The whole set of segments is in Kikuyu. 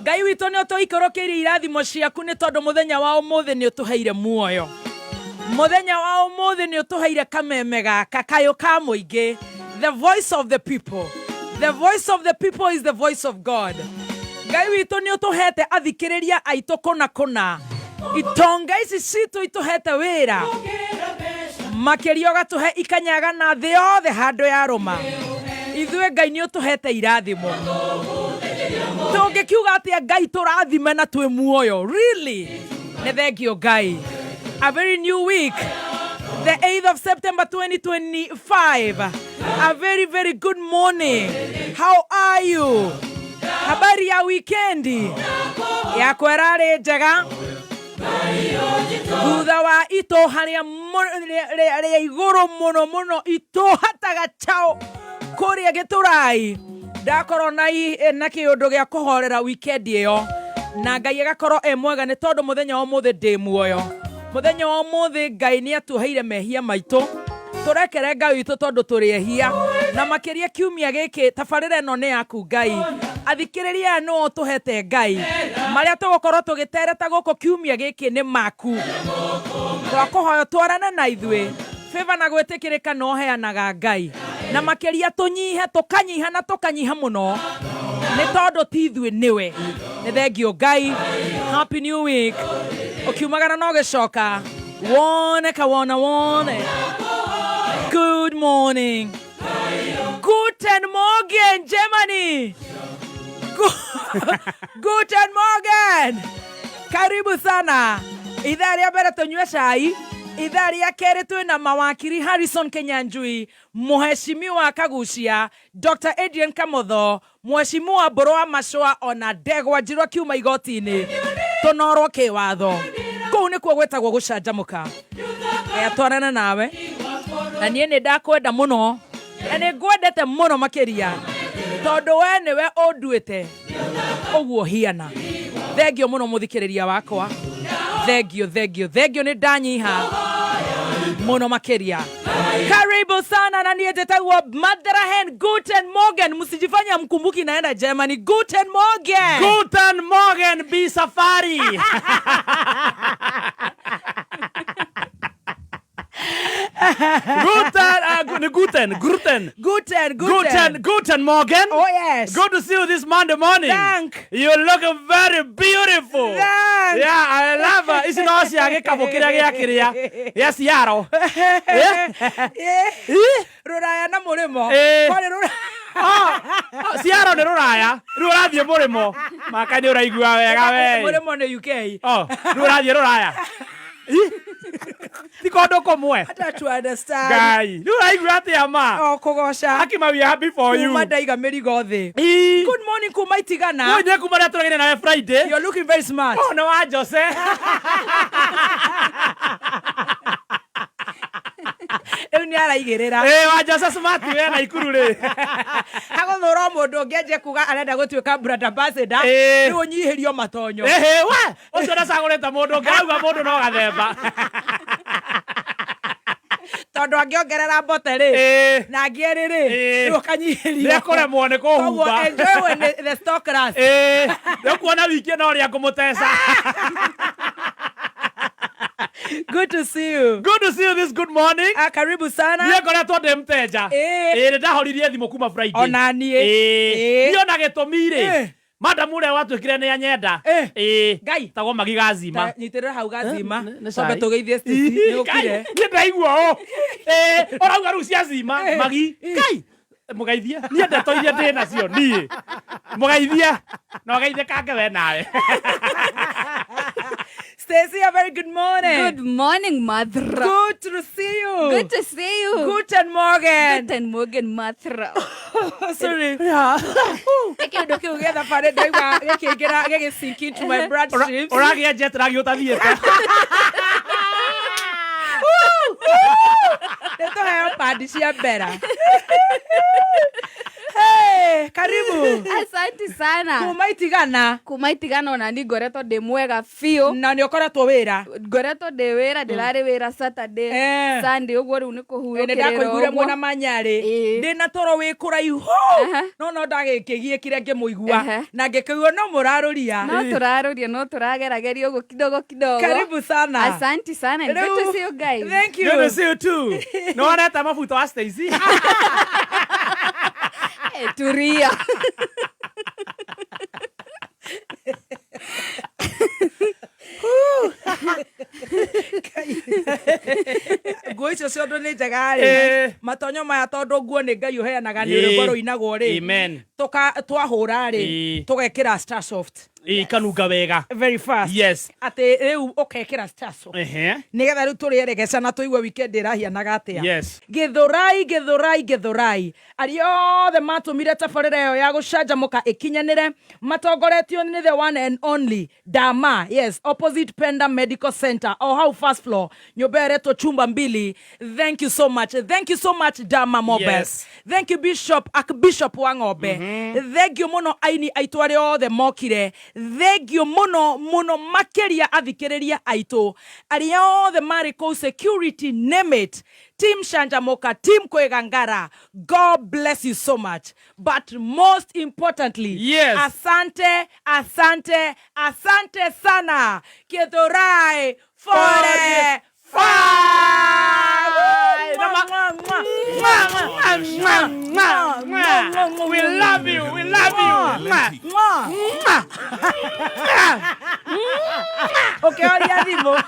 Ngai witũ, nĩ ũtũikũrũkĩirie irathimo ciaku, nĩ tondũ mũthenya wa ũmũthĩ nĩ ũtũheire muoyo. Mũthenya wa ũmũthĩ nĩ ũtũheire kameme gaka kayũ ka mũingĩ, the voice of the people. The voice of the people is the voice of God. Ngai witũ, nĩ ũtũhete athikĩrĩria aitũ kũna kũna. Itonga ici citũ itũhete wĩra makĩria, ũgatũhe ikanyaga na thĩ yothe handũ ya rũma. Ithuĩ, Ngai, nĩ ũtũhete irathimo. Tũngĩkiuga atĩa, Ngai, tũrathime na twĩ muoyo? Really, nĩ thengio, Ngai. A very new week, the 8th of September 2025. A very, very good morning. How are you? Habari ya wikendi yakwa ĩrarĩ njega thutha wa itũha rĩa igũrũ mũno mũno, itũha ta gacao kũrĩa Gĩtũrai. Ndakorwo na kĩũndũ gĩa kũhorera weekend ĩyo, na Ngai agakorwo e mwega, nĩ tondũ mũthenya wa ũmũthĩ ndĩ muoyo. Mũthenya wa ũmũthĩ Ngai nĩ atuoheire mehia maitũ. Tũrekere, Ngai witũ, tondũ tũrĩ ehia, na makĩria kiumia gĩkĩ tabarĩra ĩno nĩ yaku, Ngai. Athikĩrĩria aya nĩwe ũtũhete, Ngai. Marĩa tũgũkorwo tũgĩtereta gũkũ kiumia gĩkĩ nĩ maku. Twakũhoya twarane na ithuĩ. Favor na gwĩtĩkĩrĩka no heanaga, Ngai, na makĩria tũnyihe, tũkanyiha na tũkanyiha mũno, nĩ tondũ ti ithuĩ, nĩwe. Nĩ thengio, Ngai. Happy new week. Ũkiumagara no gĩcoka wone kawona wone. Good morning, guten Morgen, Germany. Guten Morgen, karibu sana. Ithaa rĩa mbere tũnyue cai, ithaa rĩa kerĩ twĩna mawakiri Harrison Kenyanjui, Mheshimiwa Kagucia, Dr Adrian Kamotho, Mheshimiwa Mbũrũ wa Macũa, ona Ndegwa Njirũ akiuma igoti-inĩ tũnorwo kĩwatho. Kũu nĩkuo gwĩtagwo gũcanjamũka. Aya twarana nawe, na niĩ nĩ ndakwenda mũno, na nĩ ngwendete mũno makĩria, tondũ we nĩwe ũnduĩte ũguo hiana. Thengio mũno, mũthikĩrĩria wakwa. Thengio, thengio, thengio. Nĩ ndanyiha mũno makĩria. Karibu sana, na niĩ njĩtagwo Madrahen. Guten Morgen. Msijifanye mkumbuki naenda Germany. Guten Morgen. Guten Morgen, B Safari. Guten, guten, guten. Guten. Guten, guten Morgen. Oh yes. Good to see you this Monday morning. Thank. You look very beautiful. Thank. Yeah, I love her. Ici no cia gĩkabũ kĩrĩa gĩa kĩrĩa gĩa ciaro. Eh, rũraya na mũrĩmo. Kwarĩ rũraya. Ah, ah, ciaro nĩ rũraya, rĩu ũrathiĩ mũrĩmo maka nĩ ũraigua wega we. Mũrĩmo nĩ UK. Oh, rĩu ũrathiĩ rũraya. Ih, ti kũndũ kũmwe. Hata to understand. Ngai, rĩu ũraigua atĩa ma? O kũgoca. Akima, we are happy for you. Kuma ndaiga mĩrigo thĩ. Good morning kuma Itigana. Ũyũ nĩ kuma rĩrĩa tũragĩire nawe Friday. You're looking very smart. Oh, nĩ wa Jose. Rĩu nĩ araigĩrĩra. Ĩ, wa Jose smart we na ikuru rĩ. Hagũthũra o mũndũ ũngĩ anjie kuga arenda gũtuĩka brand ambassador. Rĩu ũnyihĩrio matonyo. Ĩhĩ, we ũcio ndacagũrĩte mũndũ ũngĩ, arauga mũndũ no gathemba. Tondũ angĩongerera mbote rĩ, na angĩ rĩ, rĩu ũkanyihĩrio. Nĩekũremwo nĩ Koguo kũhumba. enjoy when the stock lasts. Ĩ, rĩu kuona wiki ĩno ũrĩa ngũmũteca. Good to see you. Good to see you this good morning. Ah, karibu sana. Niĩ ngoretwo ndĩ mteja. Ĩ, nĩ ndahoririe thimũ kuma Friday. Ona niĩ. Ĩ, niĩ ona gĩtũmi rĩ, madam ũrĩa watuĩkire nĩ anyenda. Ĩ. Ngai. Tagwo Magi Gazima. Nyitĩrĩra hau Gazima. Nĩ Twambe cai. tũgeithie Stacy. Nĩ ũkire. Niĩ ndaigua ũũ. Ĩ, ũrauga rĩu cia Zima. Magi. Ngai, mũgeithie. Niĩ ndeto iria ndĩ nacio niĩ, mũgeithie na ũgeithie kange we nawe. Stacy, a very good morning. Good morning, Mathra. Good to see you. Good to see you. Guten Morgen. Guten Morgen, Mathra. Sorry. Nĩ kĩndũ kĩu gĩa thabarĩ ndaigua gĩkĩingĩra, gĩgĩ sink into my blood streams. Ũragĩa jet lag ũtathiĩte. Nĩ tũheo pandi cia mbera. Hey. Karibu. Asante sana. Kuma itigana. Kuma itigana ona ni ngoretwo ndĩ mwega biũ. Na nĩ ũkoretwo wĩra. Ngoretwo ndĩ wĩra, ndĩrarĩ wĩra Saturday, Sunday ũguo rĩu nĩ Nĩ kũhurũkĩrĩra ndakũiguire ũguo. mwena manyarĩ. Ndĩna toro wĩ kũraihu. No no ndagĩkĩgiĩkire ngĩmũigua. Na ngĩkĩigua no mũrarũria. No tũrarũria, no tũragerageria ũguo kidogo kidogo. Karibu sana. Asante sana. And good to see you guys. Thank you. Good to see you too. Nĩ wonete mabuto wa Stacy? Turia. Nguo icio cia ũndũ nĩ njega rĩ. Matonyo maya tondũ nguo nĩ Ngai ũheanaga nĩ rwĩmbo rũinagwo rĩ. Amen. Twahũra rĩ, tũgekĩra Star Soft. Ikanunga wega. Very fast. Yes. Atĩ rĩu ũkekĩra Star Soft. Nĩgetha rĩu tũrĩeregeca na tũigue weekend ĩrahianaga atĩa. Yes. Gĩthũrai, gĩthũrai, gĩthũrai, arĩa othe matũmire tabarĩra ĩyo ya gũcanjamũka ĩkinyanĩre matongoretio nĩ the one and only Dama, yes, opposite Penda Medical Center o hau first floor, nyũmba ĩretwo chumba mbili. Thank you so much, thank you so much Dama Mobiles. Yes. Thank you Bishop, Archbishop wa Ng'ombe. Thank you mũno aini aitũ arĩa othe mokire. Thank you mũno mũno makĩria athikĩrĩria aitũ arĩa othe marĩ kũu, security, name it, team Shanjamoka, team Kwegangara. God bless you so much, but most importantly, Yes. asante, asante, asante sana Githurai 45. Five. Mwah, mwah, mwah, mwah, Mwah, mwah. We love you. We love you. Mwah. Mwah. Ũkĩhoria thimũ,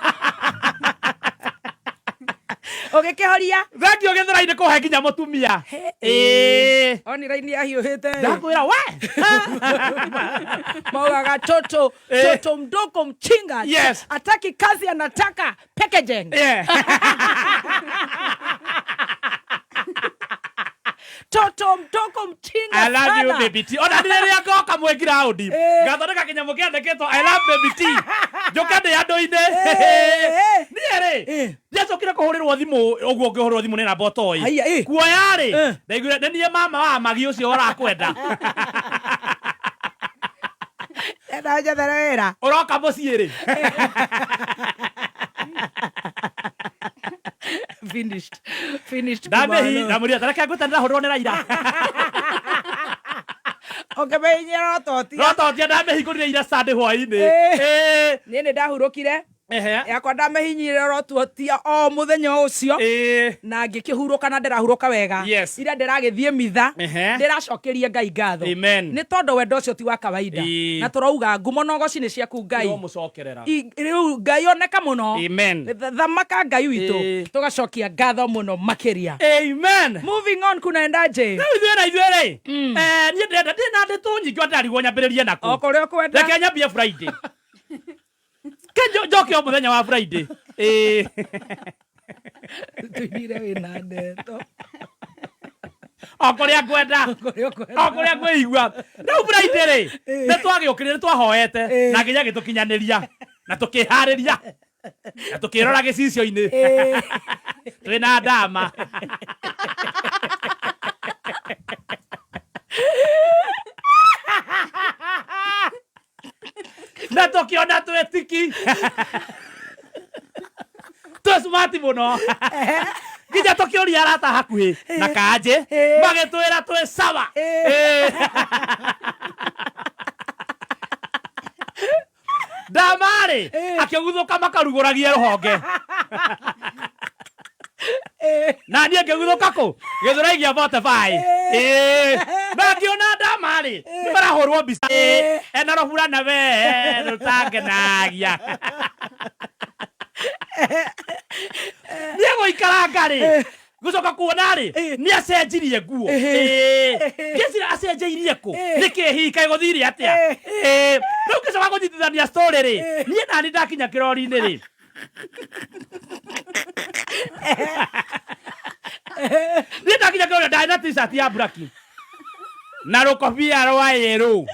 ũgĩkĩhoria. Thank you Githurai nĩ kũhe nginya mũtumia. Ĩĩ. Oni raini ahiũhĩte. Ndakwĩra we. Maugaga toto toto mdogo mchinga. Yes. Ataki kazi, anataka packaging. Toto mdogo mchinga I love you sana. Baby T. Ona rĩrĩa ngoka mwĩ ground. Ngathondeka kĩnyamũ kĩandĩkĩtwo I love Baby T. Njũke ndĩ andũ-inĩ. Niĩ rĩ, ndiacokire kũhũrĩrwo thimũ ũguo ngĩhũrĩrwo thimũ nĩ namba ũtoĩ. Haiya, Kuoya rĩ, ndaiguire nĩ niĩ mama wa Magi ũcio ũrakwenda. Enda njethere wĩra. Ũroka mũciĩ rĩ. Finished, finished. Ndamĩhi Kumano. ndamũria tareke ngwĩte ndĩrahũrĩrwo nĩ Raila. Ũkĩmĩhinyĩra rototia. Rototia ndamĩhingũrire ira Sunday hwaĩ-inĩ. Niĩ nĩ ndahurũkire. Yakwa ndamĩhinyire rotuotia o mũthenya ũcio. Na ngĩkĩhurũka na ndĩrahurũka wega. Yes. Ira ndĩragĩthiĩ mitha. Ndĩracokeria Ngai ngatho. Amen. Nĩ tondũ wendo ũcio ti wa kawaida. Na tũrauga ngumo na ũgoci nĩ ciaku Ngai. Nĩũmũcokerera. Rĩu Ngai oneka mũno. Amen. Thamaka Ngai witũ. Tũgacokia ngatho mũno makĩria. Amen. Moving on, kunaendaje? Rĩu ithuĩ na ithuĩ rĩ, niĩ ndĩrenda ndĩ na ndeto nyingĩ o ndĩrarigwo nyambĩrĩrie nakũ. O kũrĩa ũkwenda. Reke nyambie Friday. Ke njoke o mũthenya wa Friday. Tũiguire wĩna ndeto. O kũrĩa ngwenda. Kũrĩa ũkwenda. O kũrĩa ngwĩigua. Rĩu Friday rĩ, nĩ twagĩũkĩrire, nĩ twahoete na nginya gĩtũkinyanĩria na tũkĩharĩria na tũkĩrora gĩcicio-inĩ twĩna ndama. Na tũkĩona twĩtiki twĩ smart mũno nginya tũkĩũria arata hakuhĩ na kanjĩ magĩtwĩra twĩ sawa. Ndamarĩ akĩguthũka makarugũragie rũhonge na niĩ ngĩguthũka kũ Gĩthũrai gĩa 45. Na ngĩona ndamarĩ nĩ marahũrwo mbica ena rũbura na we rũtangenagia niĩ gũikaranga rĩ gũcoka kuona rĩ nĩ acenjirie nguo. Ngĩcira acenjeirie kũ nĩkĩ hihi kaĩ gũthire atĩa. Rĩu ngĩcoka kũnyitithania story rĩ niĩ nani ndakinya kĩrori-inĩ rĩ niĩ ndakinya kĩrori ndarĩ na t-shirt ya buraki na rũkobia rwa yerũ.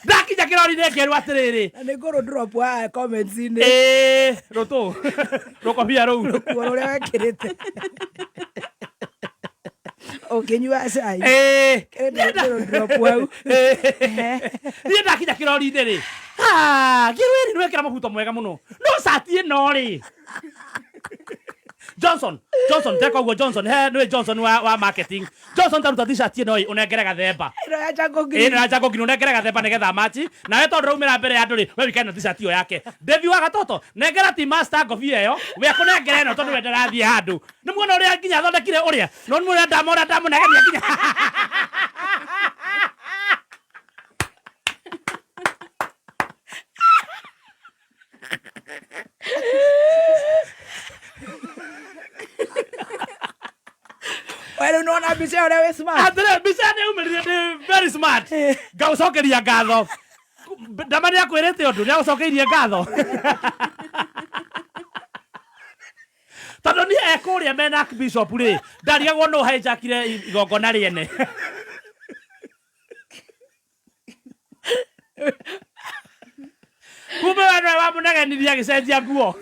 Ndakinya kĩrori-inĩ ngĩrwo atĩrĩrĩ, Na nĩ ngũrũ drop wa comments-inĩ. Ĩĩ, rũtũ rũkobia rũu. Ruo rũrĩa wekĩrĩte ũkĩnyua cai. Ĩĩ. Kĩrĩ ngũrũ drop hau. Niĩ ndakinya kĩrori-inĩ rĩ, ah, ngĩrwo nĩ wekĩra mũbuto mwega mũno, no cati ĩno rĩ, Johnson, Johnson, ndeka ũguo Johnson, he nĩwe Johnson wa marketing. Johnson, taruta t-shirt ĩno ĩ, ũnengere gathemba. Ĩno ya Jungle Green. Ĩno ya Jungle Green, ũnengere gathemba nĩgetha machi. Nawe tondũ ũraumĩra mbere ya andũ rĩ, we wĩkane na t-shirt ĩyo yake. Devi wa Gatoto, nengera team master ngobia ĩyo, we akũnengere ĩno tondũ we ndarathiĩ handũ. Nĩ muona ũrĩa nginya athondekire ũrĩa? No nĩ muona ndamona ndamũnegenia nginya. We rĩu nĩwona mbica ĩyo ũrĩa wĩ smart. Atĩrĩ, mbica nĩ umĩrire ndĩ very smart. Ngagũcokeria ngatho. Ndama nĩ akwĩrĩte ũndũ, nĩ agũcokeirie ngatho. Tondũ niĩ e kũrĩa mena Archbishop rĩ, ndarigagwo nũ hijackire igongona rĩene. Kumbe we nĩwe wamũnegenirie agĩcenjia nguo.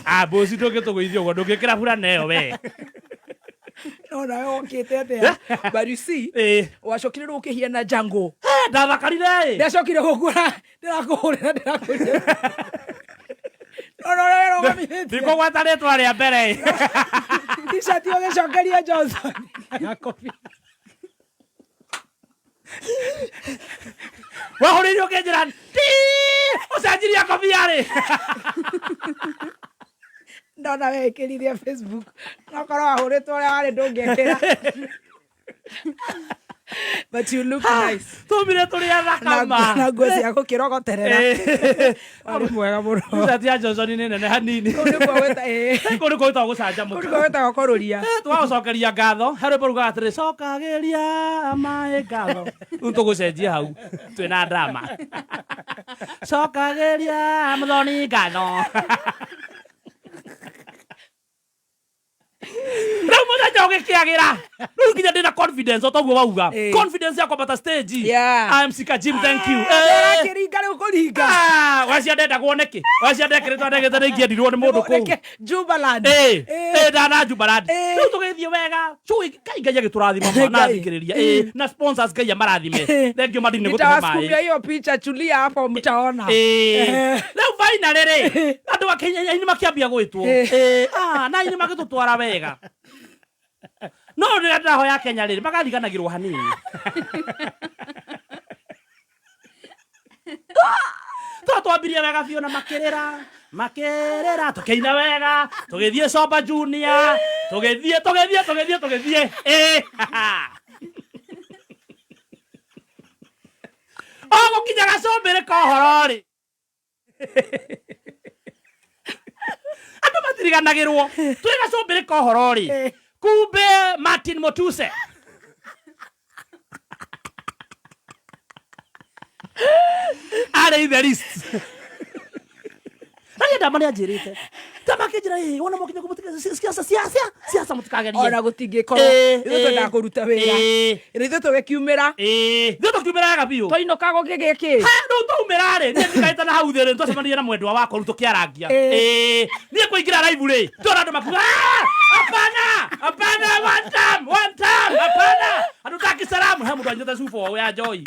Ah, mboci ndũngĩtũgũithia ũguo, ndũngĩkĩra burana ĩyo we. No nawe wokĩte atĩa? But you see, wacokire rĩu ũkĩhiana Jungle. Eh, ndathakarire ĩ. Ndacokire gũkuona ndĩrakũhũrĩra ndĩrakũrĩra. No no ũrĩa wĩrũgamithĩtie. Ndikũgweta rĩtwa rĩa mbere ĩ. T-shirt ũgĩcokeria Johnson. Gakobia. Wahũrĩire ũkĩnjĩra ti ũcenjirie ngobia rĩ. Ndona wekĩrire Facebook. No korwo wahũrĩtwo ũrĩa warĩ ndũngĩekĩra. But you look nice. Tumire tũrĩ athaka Na ma. na nguo cia gũkĩrogoterera. Warĩ mwega mũno. T-shirt ya Johnson nĩ nene hanini. Kũu nĩkuo gwĩta- ĩĩ. Kũu nĩkuo gwĩtagwo gũcanjamũka. Kũu nĩkuo gwĩtagwo kũrũria. Tũgagũcokeria ngatho. He rwĩmbo rugaga atĩrĩ, cokagĩria maĩ ngatho. Rĩu tũgũcenjia hau twĩna drama. Cokagĩria mũthoni ngatho. Rĩu mũthenya ũgĩkĩagĩra, rĩu nginya ndĩna confidence o toguo wauga. Confidence ya kwambata stage. I'm Sika Jim, thank you. Ũrakĩringa rĩu kũringa. Ah, wacia ndendagwo nĩkĩ? Wacia ndekĩrĩtwo ndegĩte nĩ ingĩendirwo nĩ mũndũ kũu. Reke, Jubaland. Ndana Jubaland. Rĩu tũgĩthiĩ wega. Cũi, Ngai Ngai agĩtũrathima ma, na athikĩrĩria. Na sponsors Ngai amarathime. Thank you Madini nĩ gũtũhe maĩ. Nitawasukumia hiyo picha, tulia hapo mtaona. Rĩu finally rĩ, andũ a Kenya aini makĩambia gwĩtwo. Ah, na aini magĩtũtwara wega. No rĩrĩa ndĩrahoya Kenya rĩ, magariganagĩrwo hanini. To twambirie wega biũ na makĩrĩra, makĩrĩra, tũkĩina wega, tũgĩthiĩ Soba Junior, tũgĩthiĩ, tũgĩthiĩ, tũgĩthiĩ, tũgĩthiĩ. O gũkinya gacũmbĩrĩ ka ũhoro rĩ, andũ matiriganagĩrwo. Twĩ gacũmbĩrĩ ka ũhoro rĩ, kumbe Martin Motuse arĩ in the list. Na niĩ ndama nĩanjĩrĩte, ndama akĩnjĩra, ĩ wona mwakinya kũ siasa, siasa, siasa mũtikagerie. Ona gũtingĩkorwo. Ithuĩ twendaga kũruta wĩra. Na ithuĩ tũgĩkiumĩra. Ithuĩ tũkiumĩra wega biũ. Twainũka gũkĩgĩa kĩ? Ha, rĩu twaumĩra rĩ, niĩ njikarĩte na hau thĩ rĩ, twacemanirie na mwendwa wakwa rĩu tũkĩarangia. Niĩ kũingĩra live rĩ, ndona andũ makiuga, Ah, hapana, hapana, one time, one time, hapana. Hatutaki salamu. He mũndũ anyuĩte cuba ũũ ya njohi.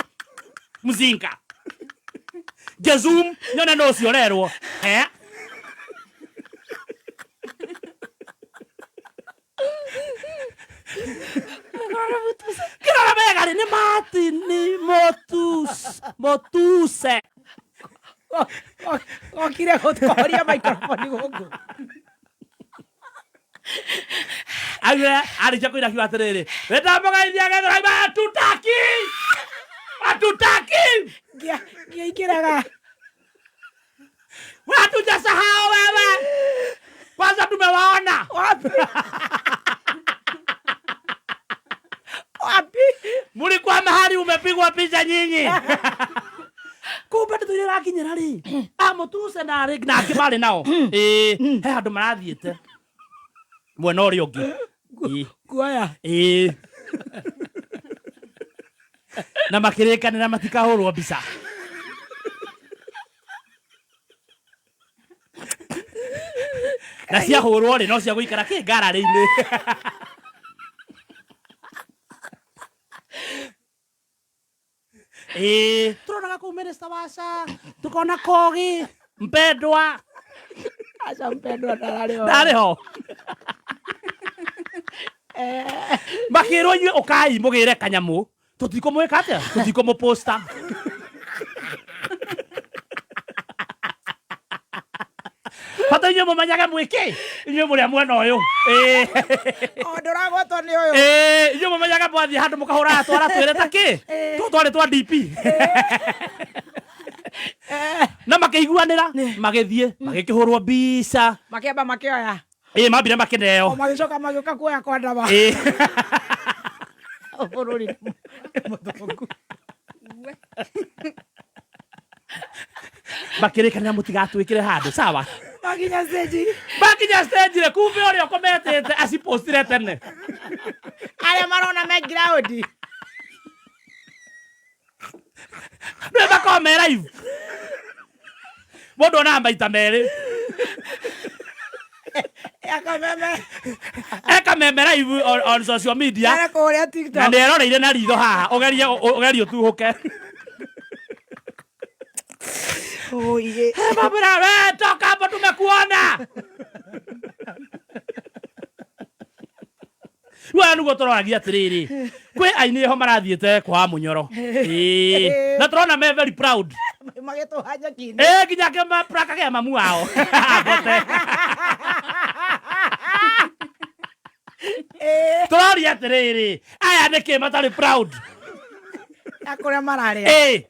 Mzinga. Ngezoom, nyone no ũcio ũrerwo. He. Kĩrora wega rĩ, nĩ Martin Motuse. Okire gũtwaria microphone gũkũ. Augire arĩkia kũina akiuga atĩrĩrĩ, wĩtamũgeithia gethũrai hatutaki, hatutaki. Ngĩaingĩraga. Hatujasahau wewe. Kwanza tumewaona. Wapi? Wapi? Mulikuwa mahali umepigwa picha nyinyi. Kumbe nĩ tũire rakinyĩra rĩ. Amũtuse na rĩ na angĩ marĩ nao. He handũ marathiĩte. Mwena ũrĩa ũngĩ. Kuoya. Na makĩrĩkanĩra matikahũrwo mbica. Na ciahũrwo rĩ, no cia gũikara kĩ ngararĩ-inĩ. Ĩĩ, tũronaga kũu minister wa SHA, tũkona Kogi, mpendwa. Aca mpendwa ndararĩ ho. Ndarĩ ho. Makĩrwo inyuĩ ũkai mũgĩre kanyamũ, tũtikũmwĩka atĩa, tũtikũmũposta. Bata inyuĩ mũmenyage mwĩkĩ, inyuĩ mũrĩ a mwena ũyũ. Ĩĩ. O ndũragwatwo nĩ ũyũ. Ĩĩ, inyuĩ mũmenyage mwathiĩ handũ mũkahũraga twara twĩre ta kĩ, tũtũ twarĩ twa DP. Na makĩiguanĩra, magĩthiĩ, magĩkĩhũrwo mbica. Makĩamba makĩoya. Ĩĩ, mambire makĩneo. O magĩcoka magĩũka kuoya kwa ndama. Ĩĩ. Bũrũri nĩ mũthũku. Makĩrĩkanĩra mũtigatwĩkĩre handũ, sawa? Makinya stage. Makinya stage rĩ, kumbe ũrĩa ũkometete acipostire tene. Arĩa marona me ground. Nĩ makoragwo me live. Mũndũ onaga maita merĩ. Akameme. Eka meme live on social media. Ara kũrĩa Na TikTok. nĩ eroreire na ritho haha, ũgerie ũgerie ũtuhũke. Oye. Mabura, we toka hapo tumekuona. Rĩu aya nĩguo tũroragia atĩrĩrĩ, kwĩ aini ho marathiĩte kwa Mũnyoro. Ĩĩ. Na tũrona me very proud. Magĩtũha nyeki-inĩ. Ĩĩ, nginya kĩmaprakagĩa mamu wao. Abote. Tũroria atĩrĩrĩ, aya nĩkĩ matarĩ proud? Ya kũrĩa mararĩa. Ĩĩ.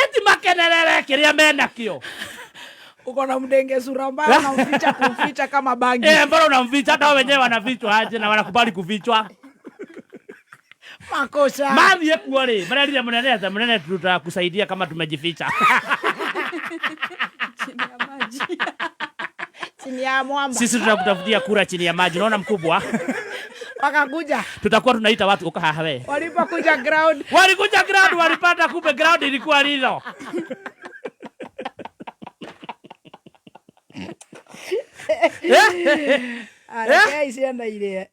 Eti makenerere kĩrĩa menakĩo. Uko na mdenge sura mbaya unamficha kumficha kama bangi. Mbona unamficha? Hata wao wenyewe wanafichwa aje na wanakubali kufichwa. Makosa. Mathiĩ kuo rĩ, marerire mũnene atĩa, mũnene tutakusaidia kama tumejificha. Chini ya maji. Chini ya mwamba. Sisi tutakutafutia kura chini ya maji. Unaona mkubwa? Wakakuja. Tutakuwa tunaita watu uka haha we. Walipokuja ground. Walikuja ground, walipata kumbe ground ilikuwa lilo. Rekei ciana irie.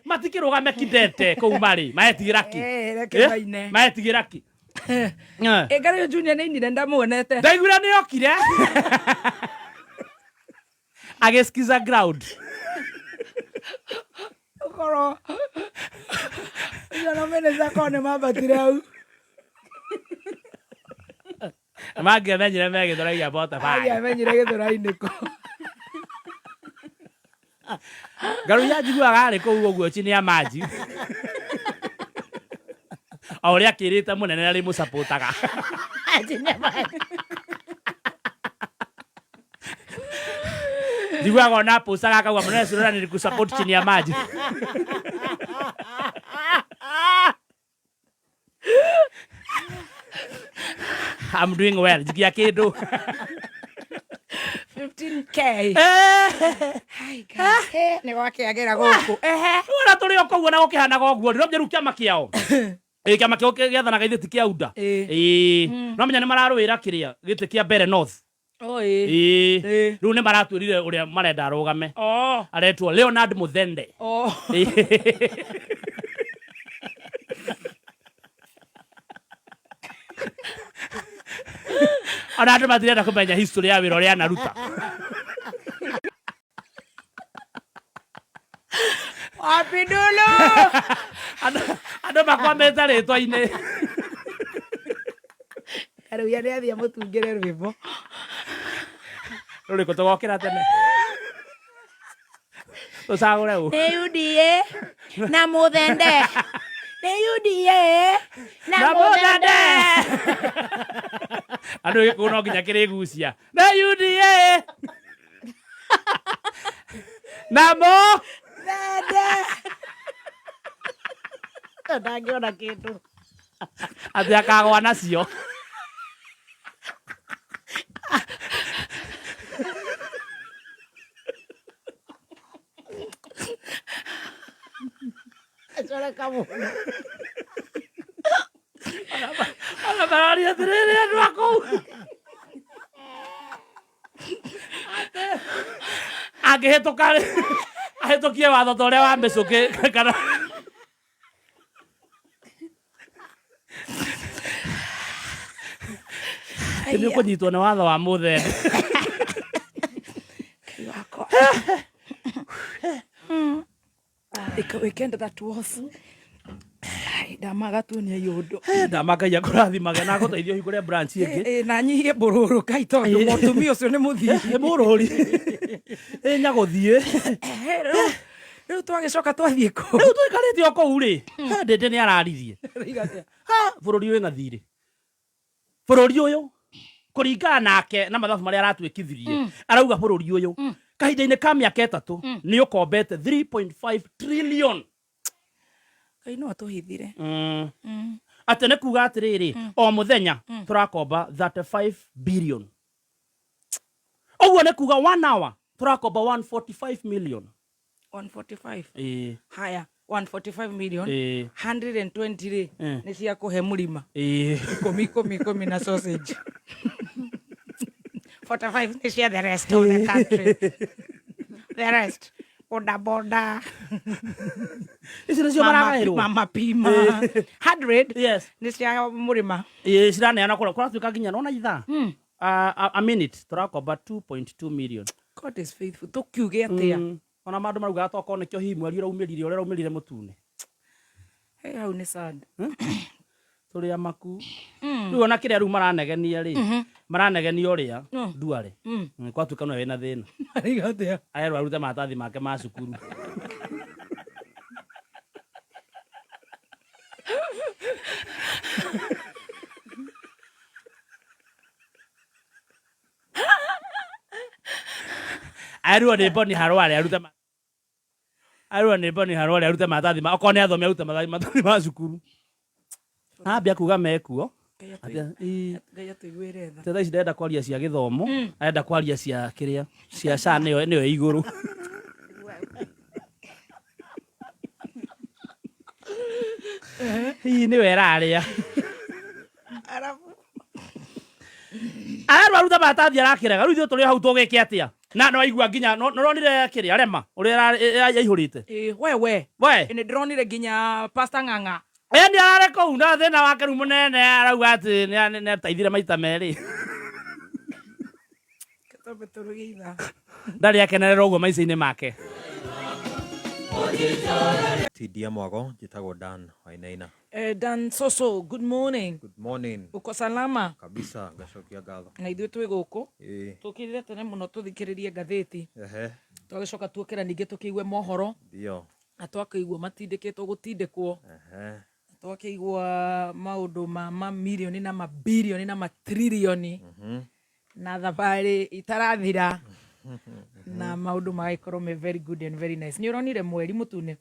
Matikĩrũgame kidete kũu marĩ, maretigĩra kĩ? Reke maine. Maretigĩra kĩ? Ĩngarĩ Junior nĩ ainire ndamuonete. Ndaiguire nĩ okire. Agĩskiza ground. Ũkorwo ũcio na minister korwo nĩ mambatire hau. Mangĩamenyire me Gĩthũrai gĩa Bota Baya. Angĩamenyire Gĩthũrai-inĩ kũ. Ngaruiya njiguaga arĩ kũu ũguo chini ya maji. O ũrĩa akĩrĩte mũnene arĩ mũcapotaga. Chini ya maji. Njiguaga ona apostaga akauga mũnene Surora nilikusupport chini ya maji. I'm doing well. Jikia kĩndũ. 15K. Nĩ gwakĩagĩra gũkũ. Wona tũrĩ o kũu ona gũkĩhanaga ũguo rĩ, no menya rĩu kĩama kĩao. Ĩĩ, kĩama kĩao gĩathanaga ithuĩ ti kĩa UDA. Ĩĩ. No menya nĩ mararũĩra kĩrĩa gĩtĩ kĩa mbere North. Ĩĩ. Rĩu nĩ maratwĩrire ũrĩa marenda arũgame. Aretwo Leonard Muthende. Ona andũ matirenda kũmenya history ya wĩra ũrĩa anaruta. Wapindulu! Andũ makwamĩte rĩtwa-inĩ. Karuia nĩ athiĩ amũtungĩre rwĩmbo. Rũrĩkũ tũgokĩra tene? Tũcagũre ũ? Nĩ UDA na Mũthende. Nĩ UDA na Na Mũthende. Mũthende. Andũ gĩkũyũ no nginya kĩrĩgucia. Na UDA. Na Mũthende. Ndangĩona kĩndũ. Atĩ akagwa nacio. Mũndũ. Ona mararia atĩrĩrĩ andũ a kũu. Angĩhĩtũka rĩ, ahĩtũkie watho ta ũrĩa wa mĩcũkĩ kana nĩ ũkũnyitwo nĩ watho wa mũthemba. Ngai wakwa. Ika weekend that was. Ai, ndamaga tuonia iũndũ. Ndama Ngai akũrathimage na agũteithie ũhingũre branch ĩngĩ. Ĩ, na nyihie mbũrũrũ kai tondũ mũtumia ũcio nĩ mũthii. Nĩ mũrũri. Ĩ nyagũthiĩ. Rĩu twagĩcoka twathiĩ kũ? Rĩu tũikarĩte o kũu rĩ, Ndĩndĩ nĩ araririe. Ha, bũrũri wĩ na thirĩ. Bũrũri ũyũ kũringana nake na mathabu marĩa aratwĩkithirie, arauga bũrũri ũyũ kahinda-inĩ ka mĩaka 3 nĩ ũkombete 3.5 trillion. Ngai no atũhithire. Atĩ nĩ kuga atĩrĩrĩ, o mũthenya tũrakomba 35 billion. Ũguo nĩ kuga 1 hour tũrakomba 145 million. 145. Ĩĩ. Haya, 145 million. Ĩĩ. 120 rĩ nĩ cia kũhe mũrima. Ĩĩ. Ikũmi ikũmi ikũmi na sausage. 45 nĩ cia the rest of the country. The rest. Boda boda. Ici nĩcio maragaĩrwo. Mama pima. 100 Yes. nĩ cia mũrĩma. Ĩĩ, ciraneana kũrĩa kũratuĩka nginya nona ithaa a minute tũrakomba 2.2 million. God is faithful. Tũkiuge atĩa? Ona mandũ maraugaga tokorwo nĩkĩo hihi mweri ũraumĩrire ũrĩa ũraumĩrire mũtune. Hey, hau nĩ sad. Tũrĩ amaku. Rĩu ona kĩrĩa rĩu maranegenia rĩ, maranegenia ũrĩa Nduare. Kwatuĩka nĩwe wĩna thĩna. Marauga atĩa? Arerwo arute maratathi make ma cukuru. Arirwo nĩ Boni Harware arute arirwo nĩ Boni Harware arute maratathi ma okorwo nĩ athome arute maratathi ma cukuru. Ambia kuga mekuo. Ngai atũiguĩre tha. Thaa ici ndĩrenda kwaria cia gĩthomo, arenda kwaria cia kĩrĩa, cia SHA nĩyo nĩyo ĩ igũrũ. Hihi nĩwe ĩrarĩa. Arerwo arute maratathi arakĩrega, rĩu ithuĩ tũrĩ o hau tũgĩke atĩa? Na nĩwaigua nginya nĩũronire kĩrĩa Rema ũrĩa yaihũrĩte? Ĩĩ, we we. We. Nĩ ndĩronire nginya Pastor Ng'ang'a. Ĩ nĩ ararĩ kũu na thĩna wake rĩu mũnene arauga atĩ nĩ ateithire maita merĩ. Twambe tũruge ithaa. Ndarĩ akenerera ũguo maica-inĩ make. Tindia Mwago, njĩtagwo Dan Wainaina. Dan Soso, good morning. Good morning. Uko salama? Kabisa, ngacokia ngatho. Na ithuĩ twĩ gũkũ. Ĩĩ. Tũkĩrire tene mũno tũthikĩrĩrie ngathĩti. Ehe. Twagĩcoka tuokĩra ningĩ tũkĩigue mohoro. Ndio. Na twakĩigua matindĩkĩtwo gũtindĩkwo. Ehe. Na twakĩigua maũndũ ma mamirioni na mabirioni na matririoni. Na thabarĩ itarathira. Na maũndũ magagĩkorwo me very good and very nice. Nĩ ũronire mweri mũtune?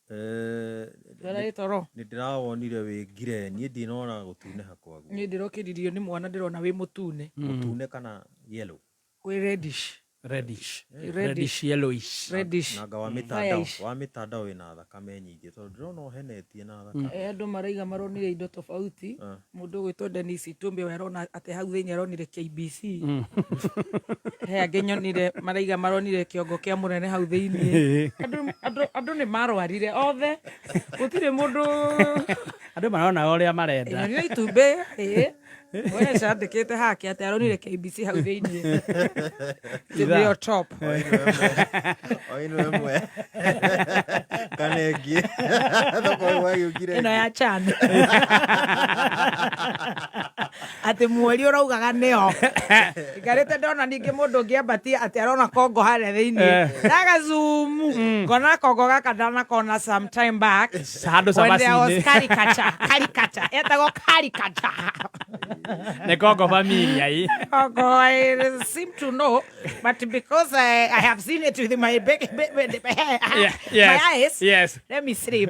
Ndwararĩ toro? Nĩ ndĩrawonire wĩ ngire, niĩ ndinona gũtunĩha kwaguo. Niĩ ndĩrokĩririo nĩ mwana ndĩrona wĩ mũtune. Mũtune kana yellow? Wĩ reddish. Reddish. Reddish. Reddish yellowish. Reddish. Nanga wa mitandao, Fire-ish. wa mitandao ĩna thakame nyingĩ tondũ ndĩrona ũhenetie na thakame. Andũ maraiga maronire indo tofauti. Mũndũ ũgwĩtwo Dennis Itumbi we arona atĩ hau thĩinĩ aronire KBC. He angĩ nyonire maraiga maronire kĩongo kĩa mũnene hau thĩinĩ. Andũ nĩ marwarire othe. Gũtirĩ mũndũ Andũ marona ũrĩa marenda. Nyonire itumbĩ ĩĩ. We candĩkĩte hake atĩ aronire KBC hau thĩinĩ. Nĩyo top. O ĩno ĩmwe kana ĩngĩ thoko ĩgũgĩũkire Ĩno ya Chan. Atĩ mweri ũraugaga nĩo. Ikarĩte ndona ningĩ mũndũ ũngĩ ambatia atĩ arona kongo harĩa thĩinĩ. Ndagazumu. Ngona kongo gaka ndanakona some time back. Handũ When there was cabaci-inĩ. caricature. Caricature. Etagwo caricature. Nĩ kongo familia ĩ. Kongo, I seem to know, but because I have seen it with my big, big, big, Yeah, my yes, eyes, yes. let me sleep.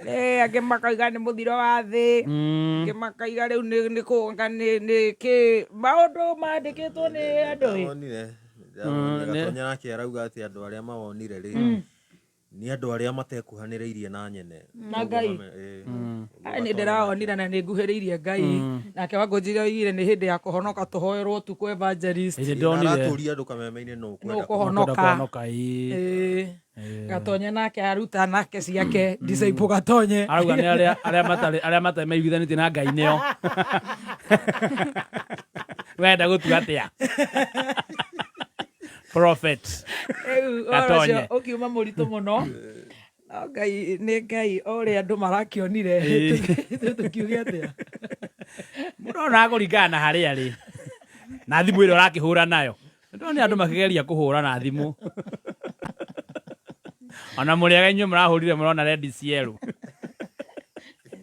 Angĩ makauga nĩ mũthiro wa thĩ, angĩ makauga rĩu nĩ kũnga nĩ kĩ maũndũ mandĩkĩtwo nĩ andũ ĩ. Ndĩrawonire. Ndĩrawonire. Gatonya nake arauga atĩ andũ arĩa mawonire rĩ, Nĩ andũ arĩa matekuhanĩrĩirie na nyene. Na Ngai. Ĩĩ. Ai, nĩ ndĩraonire na nĩ nguhĩrĩirie Ngai. Nake Wangũnjiri oigire nĩ hĩndĩ ya kũhonoka tũhoerwo ũtukũ evangelist. Ĩĩ, ndonire. Aratũria andũ kameme-inĩ nũ Nũ ũkwenda kũhonoka. Kũhonoka, ĩĩ. Ĩĩ. Gatonye nake aruta nake ciake disciple Gatonye. Arauga nĩ arĩa arĩa matarĩ arĩa matarĩ maiguithanĩtie na Ngai nĩo. Wenda gũtua atĩa? Prophet. Rĩu ũhoro Gatonye. ũcio ũkiuma mũritũ mũno. No Ngai nĩ Ngai o ũrĩa andũ marakĩonire tũkiuge atĩa. Mũndũ ona kũringana na harĩa arĩ na thimũ ĩrĩa ũrakĩhũra nayo. Ndĩrona andũ makĩgeria kũhũra na thimũ. Ona mũrĩaga inyuĩ mũrahũrire mũrona rendi cierũ.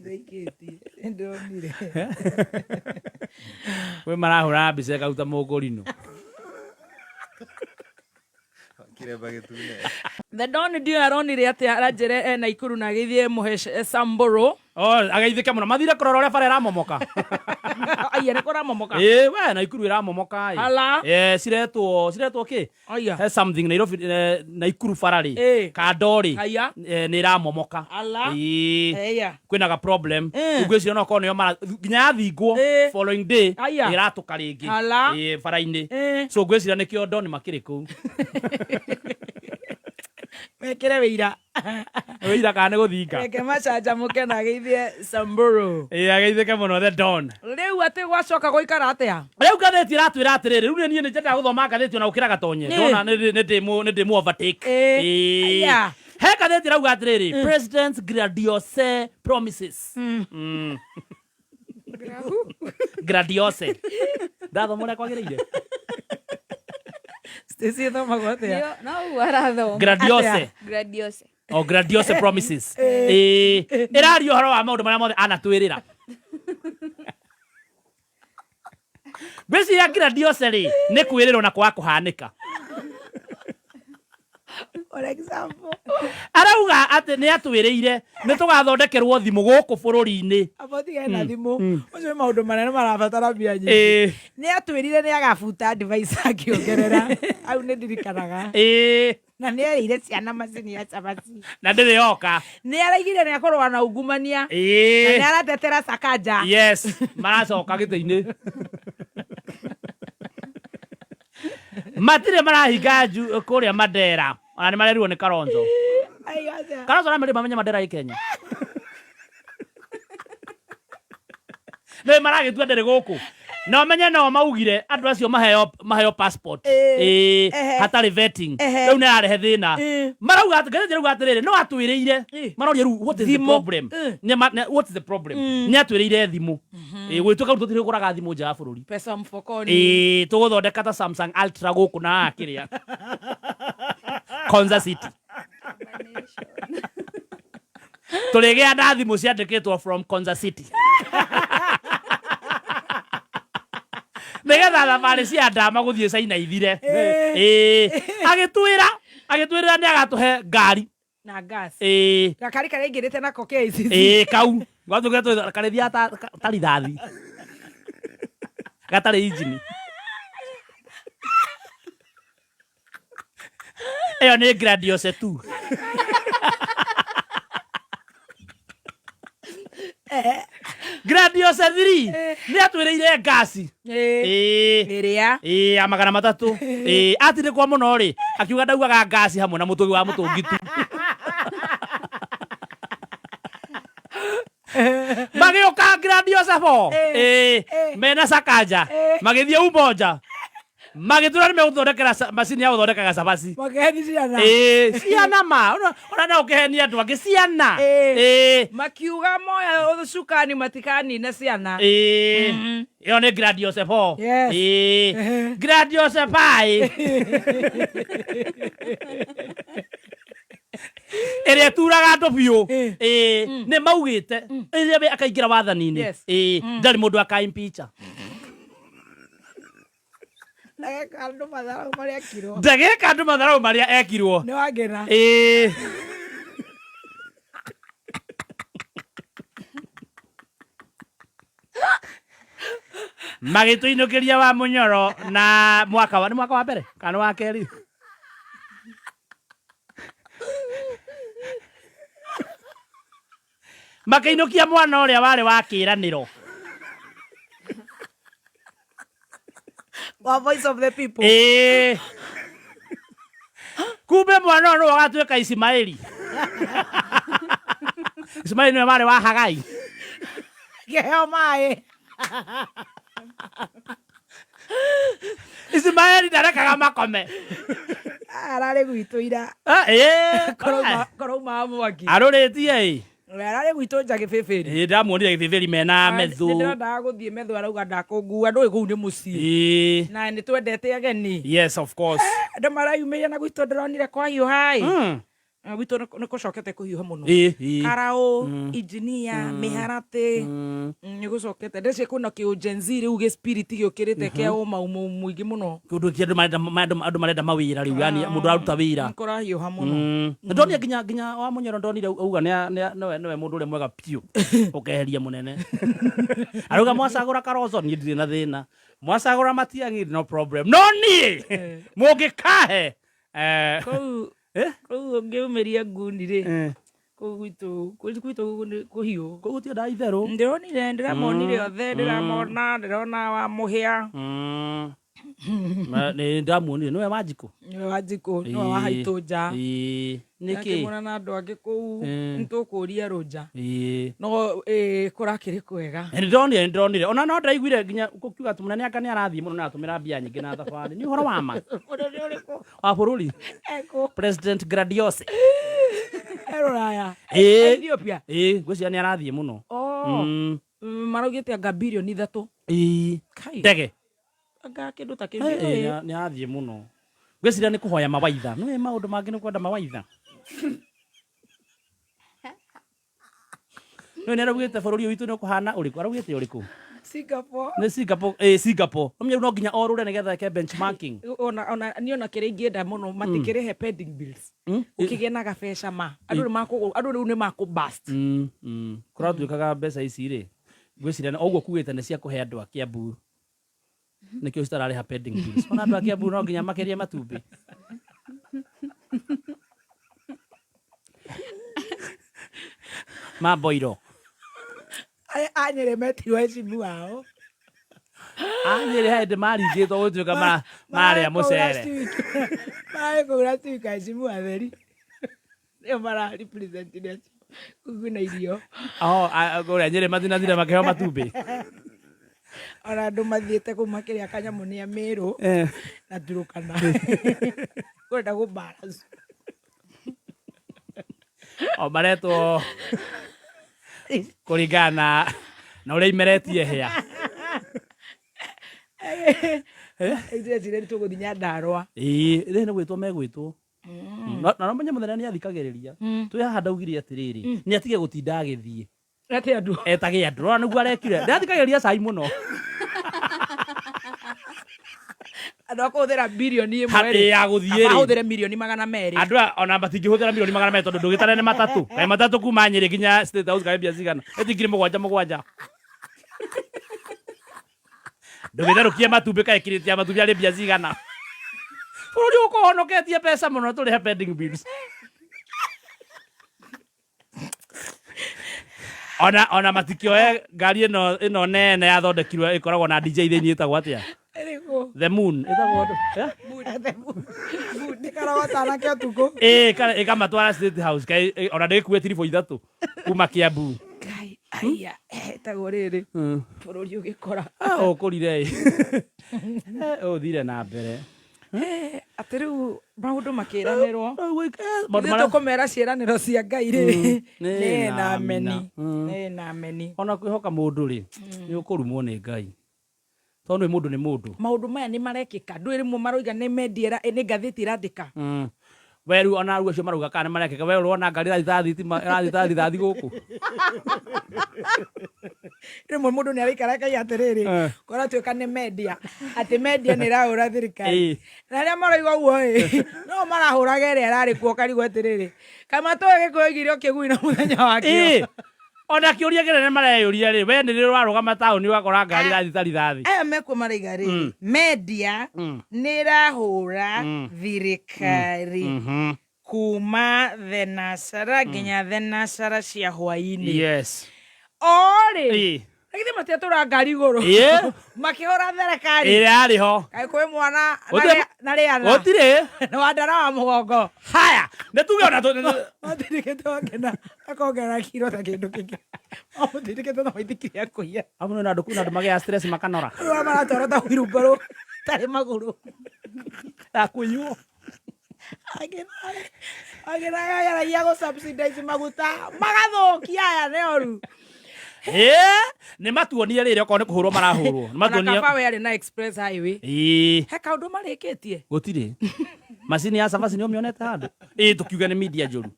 Ndĩikĩtie, nĩndĩronire. Kwĩ marahũra mbica ĩkaruta mũkũrinũ. Kiremba gĩtune. The Don ndiũĩ aronire atĩa aranjĩre e Naikuru na agĩthiĩ mũhe Samburu. Oh, ageithĩke mũno. Mathire kũrora ũrĩa bara ĩramomoka. Aya nĩ kũramomoka. Ĩĩ we Naikuru ĩramomoka ĩ. Ala. Eh, ciretwo ciretwo kĩ? Aya. He something Nairobi Naikuru bara rĩ. Ĩĩ. Kando rĩ. Aya. Nĩ ĩramomoka. Ala. Ĩĩ. Eya. Kwĩna ga problem. Rĩu ngwĩciria no korwo nĩo mara nginya yathingwo following day Aya. nĩ ĩratũka rĩngĩ. Ala. Ĩĩ bara-inĩ. So ngwĩciria nĩkĩo Don makĩrĩ kũu. Mekĩre wĩira. Wĩira kana nĩ gũthinga. Reke macanjamũke na ageithie Samburu. Ĩĩ ageithĩke mũno the Don. Rĩu atĩ gwacoka gũikara atĩa? Rĩu ngathĩti ĩratwĩra atĩrĩrĩ, rĩu niĩ nĩ nyendaga gũthoma ngathĩti ona gũkĩra Gatonye. Ĩĩ. Ndona nĩ ndĩ nĩ ndĩ mũ overtake. Ĩĩ. Ĩĩ. Aya. He ngathĩti ĩrauga atĩrĩrĩ, President's grandiose promises. Grandiose. Ndathoma ũrĩa kwagĩrĩire. Stacy ĩthomagwo atĩa? Nĩo- no ũguo arathoma. Grandiose. Grandiose. O grandiose promises. Ĩĩ. Ĩraria ũhoro wa maũndũ marĩa mothe anatwĩrĩra. Ngwĩciria grandiose rĩ, nĩ kwĩrĩrwo na kwaga kũhanĩka. For example. Arauga atĩ nĩ atwĩrĩire nĩ tũgathondekerwo thimũ gũkũ bũrũri-inĩ. Amba ũtigane na thimũ. Ũcio nĩ maũndũ manene marabatara mbia nyingĩ. Ĩĩ. Nĩ atwĩrire nĩ agabuta device akĩongerera. Hau nĩ ndirikanaga. Ĩĩ. Na nĩ erĩire ciana macini ya cabaci. Na ndĩrĩ yoka. Nĩ araigire nĩ akũrũa na ungumania. Na Ĩĩ. nĩ aratetera Sakaja. Yes, maracoka gĩtĩ-inĩ. Matirĩ marahinga kũrĩa Mandera. Ona nĩ marerirwo nĩ Kalonzo. Ai, aca. Kalonzo aramerire mamenye Mandera ĩ Kenya. Nĩ maragĩtua ndĩrĩ gũkũ. Na ũmenye no maugire andũ acio maheo passport. Ĩĩ. Ĩĩ, Ehe. hatarĩ vetting. Ehe. Rĩu nĩ ararehe thĩna. Ĩĩ. Marauga atĩ ngathĩti ĩrauga atĩrĩrĩ, no atwĩrĩire. Ĩĩ. Maroria rĩu what is the Thimũ. problem? Ĩĩ. Nĩ ma-, nĩ-, what is the problem? Nĩ atwĩrĩire thimũ. Ĩĩ, gwĩtuĩka rĩu tũtirĩ gũraga thimũ nja ya bũrũri. Pesa mfukoni. Ĩĩ, tũgũthondeka ta Samsung Ultra gũkũ na haha kĩrĩa. Konza City. Tũrĩgĩa na thimũ ciandĩkĩtwo from Konza City. Nĩgetha thabarĩ cia ndama gũthiĩ China ithire. Ĩĩ. Agĩtwĩra, agĩtwĩrĩra nĩ agatũhe ngari. Na gas. Ĩĩ. Gakari karĩa aingĩrĩte nako KICC. Ĩĩ, kau. Gwatũkĩra tũ karĩthiaga ta rithathi. Gatarĩ injini. Ĩyo nĩ grandiose tu. Grandiose 3 nĩ atwĩrĩire ngasi. Ĩĩ. Ĩĩ. Ĩrĩa. Ĩĩ, ya 300. Ĩĩ, atindĩkwo mũno rĩ, akiuga ndaugaga ngasi hamwe na mũtũngi wa mũtũngi tu. Magĩũka grandiose 4. Ĩĩ, mena Sakaja. Magĩthiĩ Umoja. Magĩtwĩra nĩ megũthondekera macini ya gũthondekaga cabaci. Makĩheni ciana. Ĩĩ, ciana ma. Ona no ũkĩhenia andũ angĩ ciana. Ĩĩ. Ĩĩ. Makiuga moya cukani matikanine ciana. Ĩĩ. Ĩyo nĩ grandiose 4. Yes. Ĩĩ. Grandiose 5. Ĩrĩa ĩturaga andũ biũ. Ĩĩ. Nĩ maugĩte rĩrĩa we akaingĩra wathani-inĩ. Yes. Ĩĩ. Ndarĩ mũndũ aka-impeach. Ndageka andũ matharau marĩa ekirwo. Ndageka andũ matharau marĩa ekirwo. Nĩ wangena. Ĩĩ. Magĩtũinũkĩria wa Mũnyoro na mwaka wa, nĩ mwaka wa mbere kana wa kerĩ? Makĩinũkia mwana ũrĩa warĩ wa kĩĩranĩro. Wa Voice of the People. Ĩĩ. Kumbe mwana ũyũ nĩwe ũgatuĩka Ismaeli. Ismaeli nĩwe warĩ wa Hagai. Kĩheo maĩ. Ismaeli ndarekaga makome. Ararĩ gwitũ ira. Ah, ĩĩ. Korouma mwaki. Arũrĩtie ĩ. Ararĩ gwitũ nja gĩbĩbĩri. Ĩĩ ndamuonire gĩbĩbĩri mena methũ. Nĩndĩrendaga gũthiĩ methu arauga ndakũngua ndũĩ kũu nĩ mũciĩ. Ĩĩ. Na nĩ twendete ageni. Yes, of course. Andũ marayumĩria na gwitũ ndĩronire kwahiũha ĩ. Gwitũ nĩ kũcokete kũhiũha mũno. Ĩĩ, ĩĩ. Karaũ, engineer, mĩharatĩ. Nĩ gũcokete. Ndĩreciria kwĩna kĩ Gen Z rĩu gĩ spirit gĩũkĩrĩte kĩa ũma mũingĩ mũno. Kĩũndũ kĩa andũ marenda andũ marenda mawĩra rĩu, yani mũndũ araruta wĩra. Nĩ kũrahiũha mũno. Na ndonire nginya wa Mũnyoro ndonire auga nĩwe nĩwe mũndũ ũrĩa mwega biũ ũkeheria mũnene. Arauga mwacagũra Kalonzo niĩ ndirĩ na thĩna. Mwacagũra Matiang'i no problem. No niĩ mũngĩkahe Kũu Eh? Kũu ũngĩumĩria nguni rĩ. Kũu gwitũ gwitũ nĩ kũhiũ. Kũu gũtiendaga itherũ. Ndĩronire ndĩramonire othe ndĩramona ndĩrona wa Mũhĩa. Nĩ ndamuonire nĩwe Wanjikũ. Nĩwe Wanjikũ nĩwe wa haitũ nja. Ĩĩ. Nĩkĩ? Ndakĩmwona na andũ angĩ kũu nĩtũkũria rũnja. Ĩĩ. No kũrakĩrĩ kwega. Nĩ ndĩronire ona no ndaiguire nginya gũkiuga atĩ mũnene anga nĩ arathiĩ mũno na aratũmĩra mbia nyingĩ na thabarĩ. Nĩ ũhoro wa ma? Mũnene ũrĩkũ? Wa bũrũri. Ekũ. President Gradiose. E rũraya. Ĩĩ. Ethiopia. Ĩĩ, ngwĩciria nĩ arathiĩ mũno. Oh. Maraugĩte anga birioni 3. Ĩĩ. Kai. Ndege. Anga kĩndũ ta kĩu. Ĩĩ, nĩ arathiĩ mũno. Ngwĩciria nĩ kũhoya mawaitha. Nĩũĩ maũndũ mangĩ nĩ kwenda mawaitha. Nĩũĩ nĩ araugĩte bũrũri ũyũ witũ nĩ ũkũhana ũrĩkũ? Araugĩte ũrĩkũ? Singapore. Nĩ Singapore, ĩĩ Singapore. Ũmenye rĩu no nginya orũre nĩgetha eke benchmarking. Ona niĩ ona kĩrĩa ingĩenda mũno matikĩrĩhe pending bills. Ũkĩgĩe na gabeca ma. Andũ nĩ makũgũ andũ rĩu nĩ makũ burst. Kũratuĩkaga mbeca ici rĩ, ngwĩciria o ũguo kugĩte nĩ cia kũhe andũ a Kiambu. Nĩkĩo citararĩha pending bills. Ona andũ a Kiambu no nginya makĩrie matumbĩ. Ma boiro. Arĩa a Nyĩrĩ metirwo heshimu ao. A Nyĩrĩ he hĩndĩ maringĩtwo gũtuĩka marĩa mũcere. Mararĩ kũgũra ciwika heshimu atheri. Nĩo mara represent nĩ acio. Kũu kwĩna irio. Oh, kũrĩa Nyĩrĩ matinathire makĩheo matumbĩ. Ona andũ mathiĩte kũu makĩrĩa kanyamũ nĩ a Meru na Turukana. Kwenda gũ balance. O maretwo kũringana na ũrĩa imeretie hĩa. Ndĩreciria nĩ tũgũthiĩ Nyandarũa. Ĩĩ, rĩrĩ nĩ gwĩtwo megwĩtwo. Na no menye mũnene nĩ athikagĩrĩria. Twĩ haha ndaugire atĩrĩrĩ, nĩ atige gũtinda agĩthiĩ. Ete andũ. Etage andũ. Rora nĩguo arekire. Ndathikagĩrĩria cai mũno. Andũ a kũhũthĩra birioni ĩmwe Ha, rĩ, ya gũthiĩ rĩ. kaba ahũthĩre mirioni 200. Andũ aya ona matingĩhũthĩra mirioni 200 tondũ ndũgĩtare nĩ matatũ. Kaĩ matatũ kuma Nyĩrĩ nginya State House kaĩ mbia cigana? Ĩti 7,000 7,000. Ndũgĩtherũkie matumbĩ kaĩ kirĩti ya matumbĩ arĩ mbia cigana? Bũrũri ũkũhonoketie mbeca mũno tũrĩhe pending bills. Ona matikĩoe ngari ĩno nene yathondekirwo ĩkoragwo na DJ thĩinĩ ĩtagwo atĩa? Ĩrĩkũ? The Moon. Ĩtagwo ũndũ? Eh? Moon. Nĩ karogota anake ũtukũ. Ĩĩ, ĩkamatwara State House. Kaĩ, ona ndĩgĩkuue tiribũ 3 kuma Kiambu. Ngai, aiya, ĩtagwo rĩrĩ. Bũrũri ũgĩkora. Ah, ũkũrire ĩ. Ũthire na mbere. Atĩ rĩu maũndũ makĩranĩrwo. Maũndũ Ithuĩ marĩa tũkũmera ciĩranĩro cia Ngai rĩ. Nĩ Nĩ na na amina. ameni. Nĩ na ameni. Ona kwĩhoka mũndũ rĩ, nĩ ũkũrumwo nĩ Ngai. Tondũ nĩ mũndũ nĩ mũndũ. Maũndũ maya nĩ marekĩka. Ndũĩ rĩmwe maroiga nĩ media nĩ ngathĩti ĩrandĩka. We rĩu ona rĩu acio marauga kana nĩ marekĩka. We ũrona ngari ĩrathiĩ ta thitima, ĩrathiĩ ta rithathi gũkũ. Rĩmwe mũndũ nĩ araikara akaiga atĩrĩrĩ, kũratuĩka nĩ media, atĩ media nĩ ĩrahũra thirikari. Na arĩa maroiga ũguo ĩ, no marahũraga ĩrĩa ĩrarĩ kuo ũkarigwo atĩrĩrĩ, kaĩ matũĩ gĩkũyũ oigire ũkĩgui na mũthenya wakĩo. Ona kĩũria kĩnene mareyũria rĩ, we nĩ rĩ ũrarũgama taũni ũgakora ngari ĩrathiĩ ta rithathi? Aya mekuo maraiga rĩ, media nĩ ĩrahũra thirikari. Kuma thenacera nginya thenacera cia hwainĩ. Yes. Orĩ Ĩĩ. na githĩ matiatũra ngari igũrũ Ĩĩ. makĩhũra thirikari? Ĩrĩa yarĩ ho. Kaĩ kwĩ mwana na Gũtirĩ- na rĩana Gũtirĩ. na wandara wa mũgongo. Haya, nĩ tuge ona Matirikĩte wakena akongerera kiro ta kĩndũ kĩngĩ, mamũtindĩkĩte na maithikiri ya kũiya. Amwe na andũ kuna andũ magĩa stress makanora. Rĩu arĩa maratwara ta wheelbarrow tarĩ magũrũ. Ya kũiywo. Angĩ nagageragia gũ subsidize maguta magathũkia aya nĩ oru. Ĩĩ, nĩ matuonie rĩrĩ okorwo nĩ kũhũrwo marahũrwo. Nĩ Ona matuonie. kaba we arĩ na express highway. Ĩĩ. He kaũndũ marĩkĩtie. Gũtirĩ. Macini ya cabaci nĩ ũmĩonete handũ? Ĩĩ, tũkiuge nĩ media njũru.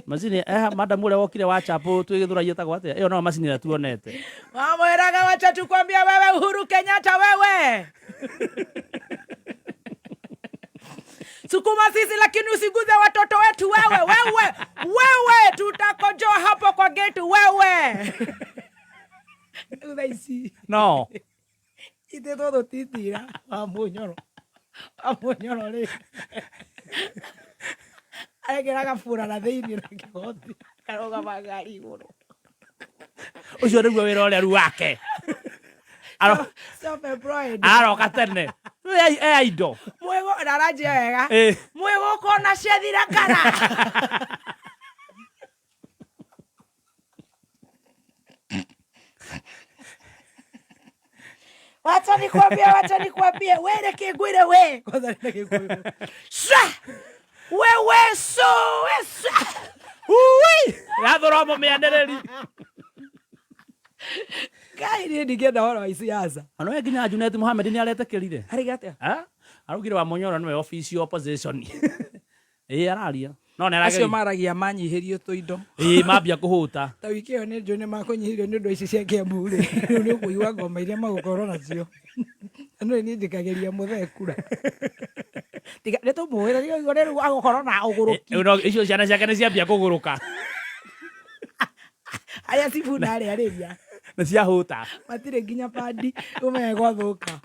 Macini madam ũrĩa wokire wa chapo twĩ Gĩthũrai etagwo atĩa? Ĩyo no macini ĩrĩa tuonete. Wamwĩraga wacha tukwambia wewe Uhuru Kenyatta wewe. Sukuma sisi lakini usiguze watoto wetu wewe wewe wewe tutakojoa hapo kwa gate wewe. Thaa ici No. itĩtwo tũtitira wa mũnyoro wa mũnyoro rĩ arekĩra gabura na thĩinĩ na kĩgoti karũgama ngari igũrũ. Ũcio nĩguo wĩra ũrĩa rĩu wake. Self-employed. Aroka tene. Rĩu e indo. Mwĩgũ na aranjia wega. Ĩĩ. Mwĩgũkũ na ciathira kana. Wacha nikwambie, wacha nikwambie, we reke ngwire we. Kwanza nĩ Gĩkũyũ. Sha! Wewe so, we sha! Ui! Yathũra mũmĩanĩrĩri. Ngai niĩ ndingĩenda ũhoro wa siasa. Ona we nginya Junet Mohamed nĩ aretĩkĩrire. Arĩga atĩa? Ha? Araugire wa Mũnyoro nĩwe official opposition. Ĩĩ araria. No nĩ Acio arageria. maragia manyihĩrio tũindo. Ĩĩ mambia kũhũta. Ta wiki ĩyo nĩ njũĩ nĩ makũnyihĩrio nĩ ũndũ wa ici cia Kiambu rĩ. Rĩu nĩ ũkũigua ngoma iria magũkorwo nacio. Na nĩ niĩ njikagĩria mũthee kura. Tiga nĩ tũmũĩ na tiga rĩu agũkorwo na ũgũrũki. Rĩu no icio ciana ciake nĩ ciambia kũgũrũka. Arĩa Sifuna arĩa arĩria. Nĩ ciahũta. Matirĩ nginya pandi ũmenye gwathũka.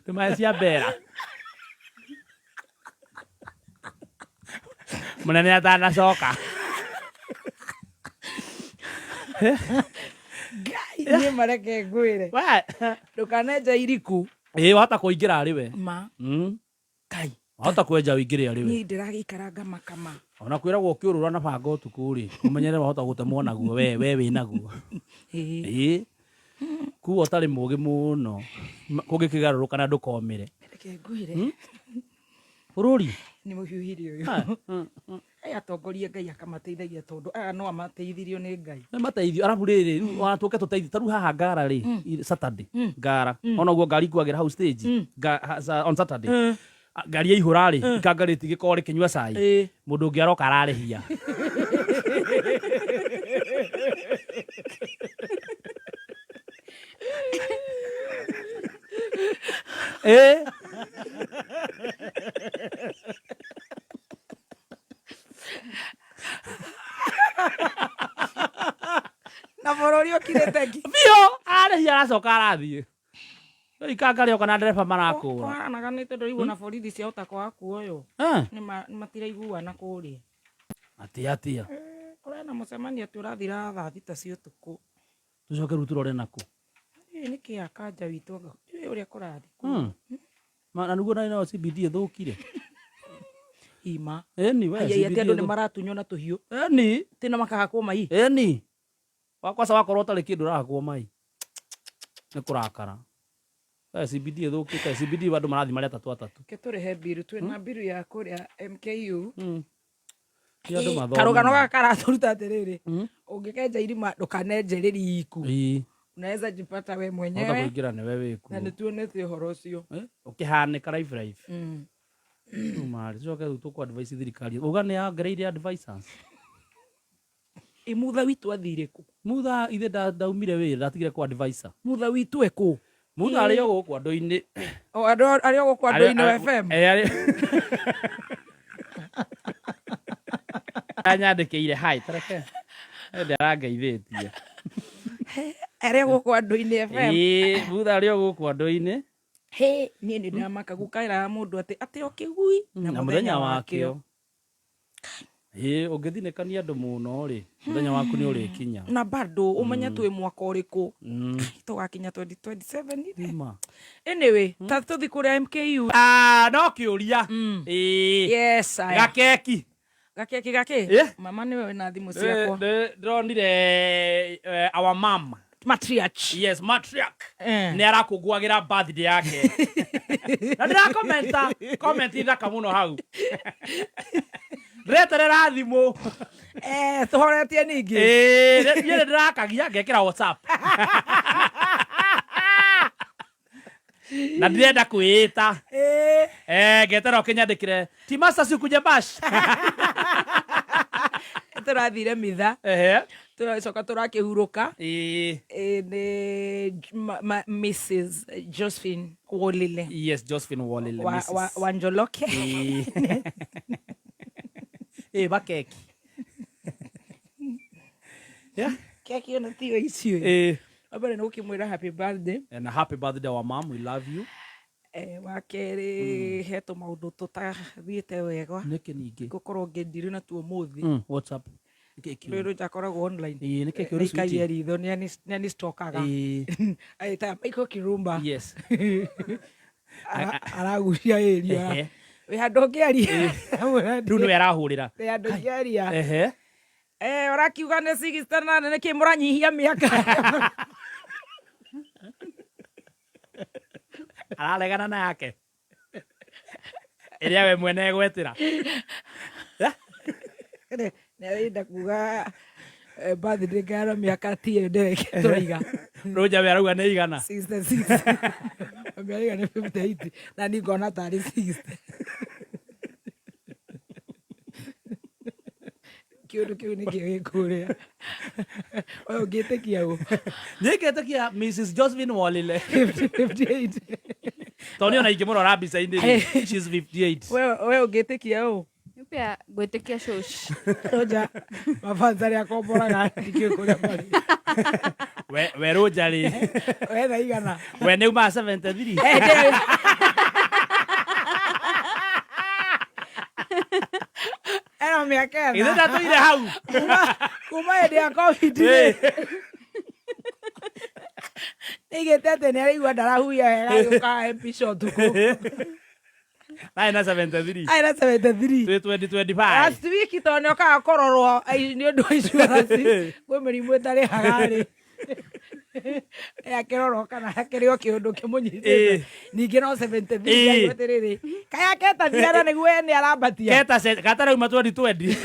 Nĩ maĩ cia mbera. Mũnene atanacoka. Ngai niĩ mareke ngwĩre. We. Ndũkanenje iriku. Ĩĩ wahota kũingĩra arĩ we. Ma. Ngai. Wahota kwenja ũingĩre arĩ we. Niĩ ndĩragĩikara ngamakama. Ona kwĩragwo ũkĩũrũra na banga ũtukũ rĩ, ũmenyere wahota gũtemwo naguo we wĩ naguo. Ĩĩ. Ĩĩ. Kuo ũtarĩ mũgĩ mũno kũngĩkĩgarũrũka na ndũkomĩre. Reke ngwĩre. Bũrũri. Nĩ mũhiũhire ũyũ. Aya atongoria Ngai akamateithagia tondũ aya no amateithirio nĩ Ngai. Nĩ mateithio arabu rĩrĩ rĩu ona tũke tũteithio ta rĩu haha ngara rĩ Saturday ngara ona ũguo ngari ikuagĩra hau stage on Saturday ngari yaihũra rĩ ikanga rĩtigĩkorwo rĩkĩnyua cai Ĩĩ. mũndũ ũngĩ aroka ararĩhia. Ĩĩ. Na bũrũri ũkirĩte ngi. Biũ ararĩhia aracoka arathiĩ. Rĩu ikanga rĩoka na ndereba marakũra. Kũharanaga nĩ tondũ rĩu ona borithi ciahota kwaga kuoywo. Eh, Nĩ matiraiguana kũrĩa. Atĩa atĩa. Kũrena mũcemanio atĩ ũrathira thaa 6 cia ũtukũ. Tũcoke rĩu tũrore nakũ. Ĩĩ nĩkĩ akanja witũ anga ndiũĩ ũrĩa kũrathiĩ. Na nĩguo nayo CBD ĩthũkire. Ima. Ĩni we Ai atĩ CBD andũ nĩ ĩthũ- maratunywo na tũhiũ. Ĩni. Tĩ na makahakwo mai. Ĩni. Wakwaca wakorwo ũtarĩ kĩndũ ũrahakwo mai. Nĩ kũrakara. We CBD ĩthũkĩte. CBD andũ marathiĩ marĩ atatũ atatũ. Reke tũrĩhe mbiru twĩna mbiru ya kũrĩa MKU. Ti andũ mathome. Karũgano gaka karatũruta atĩrĩrĩ, ũngĩkenja irima ndũkanenje rĩriku. Ĩĩ. Unaweza jipata we Wahota mwenyewe kũingĩra nĩwe wĩkuo. na nĩtuonete ũhoro ũcio. Ũkĩhanĩka live live. Rĩu marĩ tũcoke rĩu tũkũ advise thirikari. Uga nĩ yongereire advisors. Ĩ mutha witũ athire kũ? Mutha ithe ndaumire wĩra ndatigire kũ advisor. Mutha witũ e kũ? Mutha arĩ o gũkũ andũ-inĩ. O andũ arĩ o gũkũ andũ-inĩ FM. Ĩ arĩ anyandĩkĩire hi tareke. Ende arangeithĩtie. Arĩ o gũkũ andũ-inĩ FM. Ĩĩ mutha arĩ o gũkũ andũ-inĩ. He niĩ nĩ ndamaka gũkaĩraga mũndũ atĩ atĩ o kĩgui na muthenya wakio. Ĩ ũngĩthinĩkania andũ mũno rĩ, mũthenya waku nĩ ũrĩkinya. Na bado ũmenye twĩ mwaka ũrĩkũ. Tũgakinya 2027 rĩ. Ma. Anyway, ta tũthi kũrĩa MKU. Ah, no kĩũria. Ĩĩ. Yes, aya. Gakeki. Gakeki gakĩ? Eh? Mama nĩwe wĩna thimũ ciakwa. Ndĩronire our mom. Matriarch. Yes, matriarch. Eh. Nĩ arakũngũagĩra birthday yake. Na ndĩrakomenta comment thaka mũno hau. Ndĩreterera thimũ. Eh, tũhoretie ningĩ. Ĩĩ, niĩ nĩ ndĩrakagia ngekĩra WhatsApp. Na ndirenda kwĩĩta. Eh. Eh, ngetera ũkĩnyandĩkĩre ti master sikuje bash. Tũrathire mitha. Ehe. Tũracoka tũrakĩhurũka. Ĩĩ. Eh, nĩ Mrs. Josephine Wolile. Yes, Josephine Wolile. Wa, Mrs. wa Njoloke. Ĩĩ. Ĩĩ, bakeki. Yeah. Keki ĩno tiyo icio. Ĩĩ. Wa mbere nĩ gũkĩmwĩra happy birthday. And happy birthday our mom, we love you. Eh, wa kerĩ he tũmaũndũ tũtathiĩte wega. Nĩkĩ ningĩ? Ngũkorwo ngĩndiri natuo ũmũthĩ. WhatsApp. Nĩkĩ kĩũru? Rĩrĩ njakoragwo online. Ĩĩ, nĩkĩ kĩũru Aikagia sweetie? ritho nĩanistokaga. Ĩĩ. Aĩtaga Michael Kirumba. Yes. Aragucia ĩria. Ehe. Wĩ handũ ũngĩaria. Rĩu nĩwe arahũrĩra. Wĩ handũ ũngĩaria. Ehe. Eh, ũrakiuga nĩ 68 nĩkĩ mũranyihia mĩaka? Araregana na yake. Ĩrĩa we mwene egwetĩra. Nĩarenda kuga birthday ngano mĩaka ti ĩyo ndĩreke tũraiga. Rũnja we arauga nĩ igana. 66. Mĩaraiga nĩ 58 na niĩ ngona tarĩ 60. Kĩũndũ kĩu nĩkĩo gĩkũrĩa. We ũngĩtĩkia ũ? Niĩ ngĩtĩkia Mrs. Josephine Wolile. 58. Tondũ niĩ ona ingĩmũrora mbica-inĩ rĩ, she's 58. We ũngĩtĩkia ũ? Pia ngwĩtĩkia shosh. Roja, mabanza arĩa akomboraga ndikĩũĩ kũrĩa marĩ. We Rũnja rĩ. Wetha igana. We nĩ umaga 73. Ena mĩaka Ithe ĩna. ndatũire hau. Kuma hĩndĩ ya COVID rĩ. Nĩaigĩte atĩ nĩaraigua ndarahuhia wega agĩũka mpisha ũtukũ. Arĩ na 73. Arĩ na 73. Twĩ 2025. Last week tondũ nĩokaga kũrorwo nĩ ũndũ wa insurance kwĩ mĩrimũ ĩtarĩhaga rĩ. Akĩrorwo kana hakĩrĩ o kĩũndũ kĩmũnyitĩte. Ningĩ no 73 aigua atĩrĩrĩ, kaĩ aketa thiara nĩguo we nĩarambatia. Keta katarauma 2020.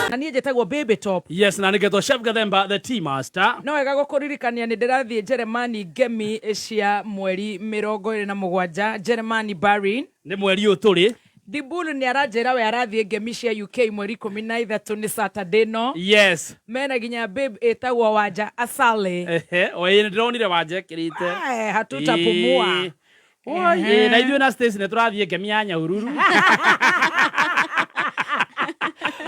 Na niĩ njĩtagwo Baby Top. Yes, na nĩgetwo Chef Gathemba the tea master. No wega gũkũririkania nĩ ndĩrathiĩ Jeremani ngemi cia mweri 27 Jeremani Berlin. Nĩ mweri ũyũ tũrĩ. Dibul nĩ aranjĩra we arathiĩ ngemi cia UK mweri 13 nĩ Saturday no. Yes. Mena nginya babe ĩtagwo Wanja Asale. Ehe, o ĩ ndĩronire Wanja ekĩrĩte. Hatutapumua. Oi, na ithuĩ na Stacy nĩ tũrathiĩ ngemi ya Nyahururu.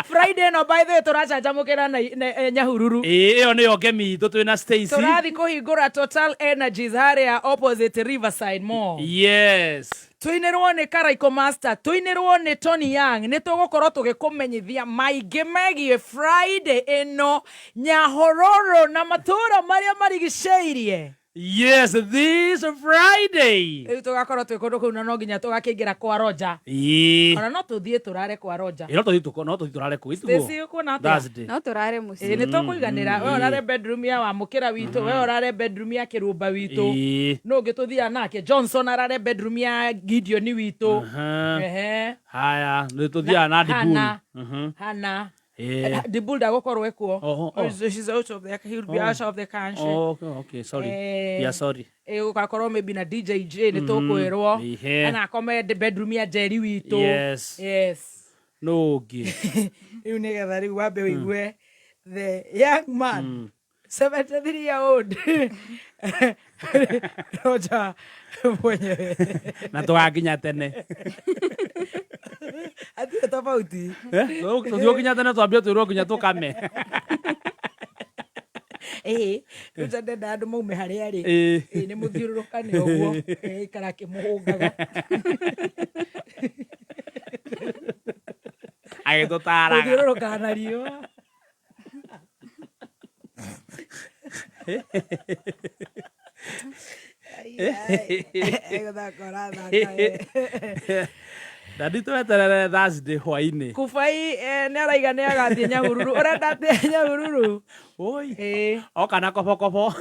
Friday no by the way tũracanjamũkĩra na Nyahururu. Ĩĩ, ĩyo nĩyo ngemi itũ twĩ na Stacy. Tũrathiĩ kũhingũra Total Energies harĩa opposite Riverside Mall. Yes. Tũinĩrwo nĩ Karaiko Master, tũinĩrwo nĩ Tony Young, nĩ tũgũkorwo tũgĩkũmenyithia maingĩ megiĩ Friday ĩno Nyahururu na matũũra marĩa marigicĩirie. Yes, this Friday. Rĩu tũgakorwo twĩ kũndũ kũu na no nginya tũgakĩingĩra kwa Roger. Ĩĩ. Ona no tũthiĩ tũrare kwa Roger. Ĩĩ, no tũthiĩ no tũthiĩ tũrare kũu. Stacy, ũkuona atĩa? Thursday. No tũrare mũciĩ. Ĩĩ, nĩ tũkũiganĩra. We ũrare bedroom ya Wamũkĩra witũ, we ũrare bedroom ya Kĩrũmba witũ. Ĩĩ. Nũ ũngĩ tũthiaga nake? Johnson arare bedroom ya Gideon witũ. Ehe. Haya, nĩ tũthiaga na Dibul. Hana. Hana. Dibul ndagũkorwo ekuo. Oho, oh. She's out of the, he will be out of the country. Oh, okay, okay, sorry. Yeah, sorry. Ũgakorwo maybe na DJ J nĩ tũkwĩrwo. Ihe. Kana akome bedroom ya Jerry witũ. Yes. Yes. Nũ ũngĩ? Rĩu nĩgetha rĩu wambe ũigue the young man 73 year old Roger mwenyewe Na tũgakinya tene. Hatirĩ tofauti. Tũthiĩ gũkinya tene twambie twĩrwo nginya tũkame. Ĩĩ, Rũnja ndenda andũ maume harĩa arĩ. Ĩĩ. Ĩĩ, nĩ mũthiũrũrũkane ũguo. Ĩĩ, ikara akĩmũhũngaga. Agĩtũtaraga. Mũthiũrũrũkaga na riũa. Ai, ai. Gũthaka ũrathaka we. Na nditweterere Thursday hwainĩ. Kubai nĩ araiga nĩ agathiĩ Nyahururu. Ũrenda atĩa Nyahururu? Oi. Ĩĩ. Oka na kobokobo.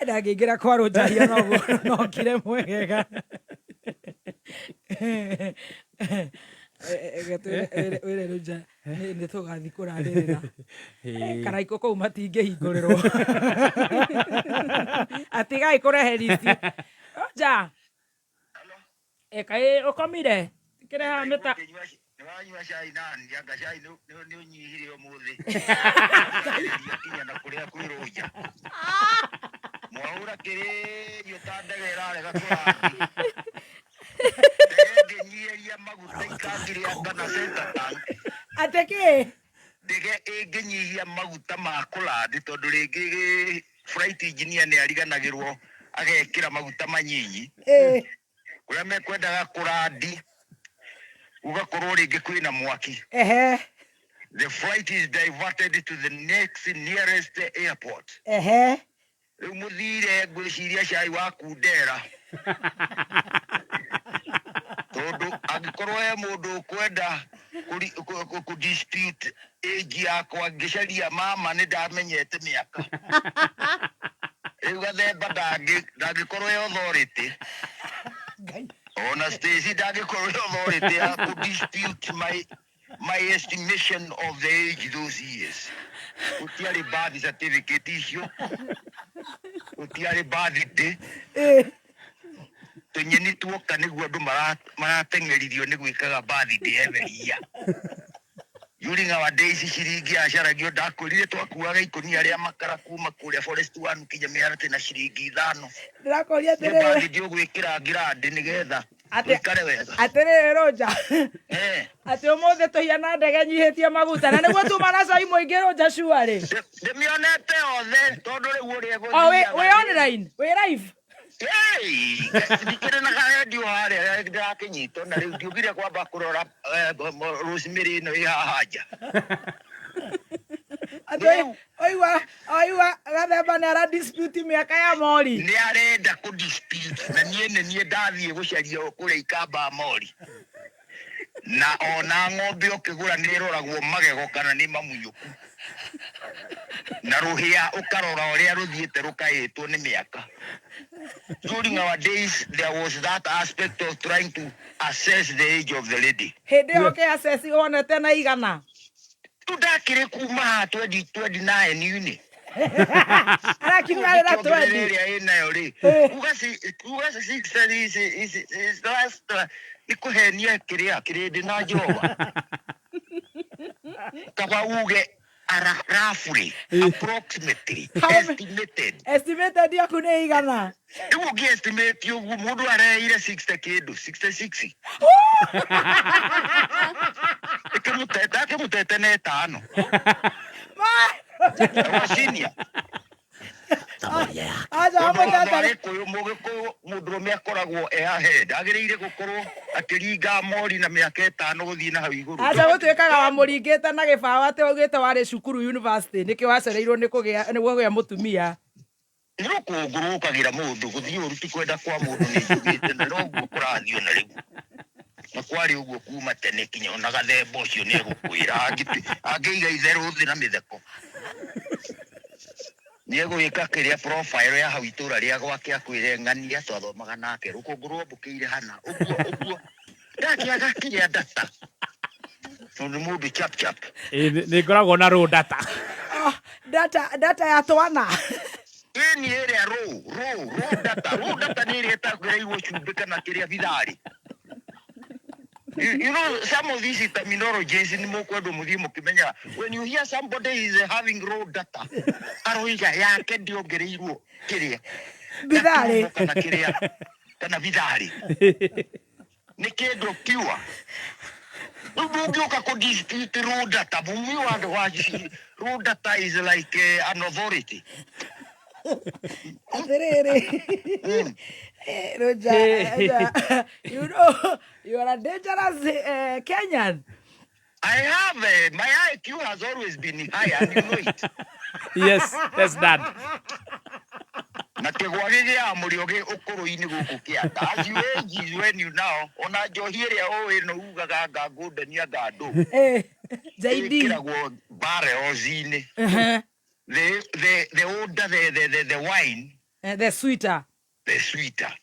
Ndangĩingĩra kwa Rũnjaria no ngire mwegega. Wĩre Rũnja nĩ tũgathiĩ kũrarĩrĩra. Karaikũ kũu matingĩhingũrĩrwo. Atigai kũrehe riti. Rũnja. Kaĩ ũkomire? Kĩrehaga mĩta. Nĩwanyua cai nani anga cai nĩ ũnyihire ũmũthĩ kinya na kũrĩa kwĩ Rũnja mwahũra kĩrĩrio ta ndege ĩrarega kũrathi ndege ĩngĩnyihĩria maguta ikangĩrĩa kana center tank. Atĩ kĩ? Ndege ĩngĩnyihia maguta ma kũlandi tondũ rĩngĩ flight engineer nĩ ariganagĩrwo agekĩra maguta manyinyi kũrĩa mekwendaga kũrandi gũgakorwo rĩngĩ kwĩna mwaki. The flight is diverted to the next nearest airport. Rĩu mũthire ngwĩciria cai wa kundera tondũ angĩkorwo he mũndũ ũkwenda kũ dispute age yakwa ngĩcaria mama nĩ ndamenyete mĩaka rĩu gathemba ndangĩkorwo e authority. Ngai. Ona Stacy ndangĩkorwo e authority ya kũ dispute my estimation of the age those years. Gũtiarĩ birth certificate icio, gũtiarĩ birthday. Tũnyeni tuoka nĩguo andũ marateng'eririo nĩ gwĩkaga birthday every year. During our days ciringi yacaragio ndakwĩrire twakuaga ikũnia rĩa makara kuma kũrĩa Forest One kinya mĩharatĩ na ciringi 5. Ndĩrakũria Nĩ atĩrĩrĩ. birthday ũgwĩkĩra ngirandi nĩgetha Atĩ- ũikare wega. Atĩrĩrĩ Rũnja. Atĩ ũmũthĩ tũhiana ndege nyihĩtie maguta na nĩguo tuma na cai mũingĩ Rũnja cuarĩ. Ndĩmĩonete othe tondũ rĩu ũrĩa O wĩ ĩgũthiaga wĩ online, wĩ live. Ndikĩrĩ na karendio harĩa ndĩrakĩnyitwo na rĩu ndiugire kwamba kũrora Rosemary ĩno ĩ haha nja. Atĩ oigua oigua gathemba nĩ ara dispute mĩaka ya mori. Nĩ arenda kũ dispute na niĩ nĩ niĩ ndathiĩ gũcaria kũrĩa ikamba mori na ona ng'ombe ũkĩgũra nĩ ĩroragwo magego kana nĩ mamunyũku na rũhĩa ũkarora ũrĩa rũthiĩte rũkaĩtwo nĩ mĩaka. During our days there was that aspect of trying to assess the age of the lady. Hĩndĩ ĩyo ũkĩ assess wonete na igana. Rĩu ndakĩrĩ kuma haha 2029 inĩ. Arakiuga arĩ na 20. Ĩrĩa ĩnayo rĩ uga 60 last nĩ kũhenia kĩrĩa kĩrĩndĩ na Jehova kaba uge roughly, approximately, estimated. Estimated yaku nĩ igana. Rĩu ũngĩ estimate ũguo mũndũ areire 60 kĩndũ 66 ĩkĩmũtete akĩmũtete na ĩtano wacinia. Aca wamũtete. Gĩkũyũ mũgĩkũyũ mũndũrũme akoragwo e ahead agĩrĩire gũkorwo akĩringa mori na mĩaka 5 gũthiĩ na hau igũrũ. Aca gũtuĩkaga wamũringĩte na gĩbaũ atĩ waugĩte warĩ cukuru university nĩkĩo wacereirwo nĩ kũgĩa nĩ kũgĩa mũtumia. Nĩ rũkũngũ rũkagĩra mũndũ gũthiĩ ũru ti kwenda kwa mũndũ nĩ njugĩte na noguo kũrathiĩ ona rĩu na kwarĩ ũguo kuma tene kinya ona gathemba ũcio nĩ egũkwĩra angĩiga itherũ thĩ na mĩtheko nĩ egwĩka kĩrĩa profile ya hau itũra rĩa gwake akwĩre ng'ania twathomaga nake rũkũngũ rwambũkĩire hana ũguo ũguo ndakĩaga kĩrĩa data tondũ nĩ mũndũ chap chap. Ĩ, nĩ ngoragwo na raw data. Oh, data ya twana. Ĩni ĩrĩa raw data, raw data nĩ ĩrĩa ĩtagĩrĩirwo cumbĩ kana kĩrĩa bitharĩ. You know, some of these terminologies nĩ mũkwendwo mũthiĩ mũkĩmenyaga. When you hear somebody is having raw data, aroiga yake ndĩongereirwo kĩrĩa bitharĩ kana kĩrĩa kana bitharĩ nĩ kĩndũ pure. Rĩu ndũngĩũka kũ dispute Rũndata mumi wa wa Rũndata is like an authority. Atiriri. Roger, Roger, you know, you are a dangerous Kenyan. I have my IQ has always been high and you know it. Yes, yes dad. Na kĩgwa gĩgĩaga mũrĩo gĩ ũkũrũ-inĩ gũkũ kĩanda. As you age is when you now ona njohi ĩrĩa ũĩ no ugaga anga ngũndania anga ndũ. JD. Ĩkĩragwo barrels-inĩ. The older the wine, The sweeter. The sweeter.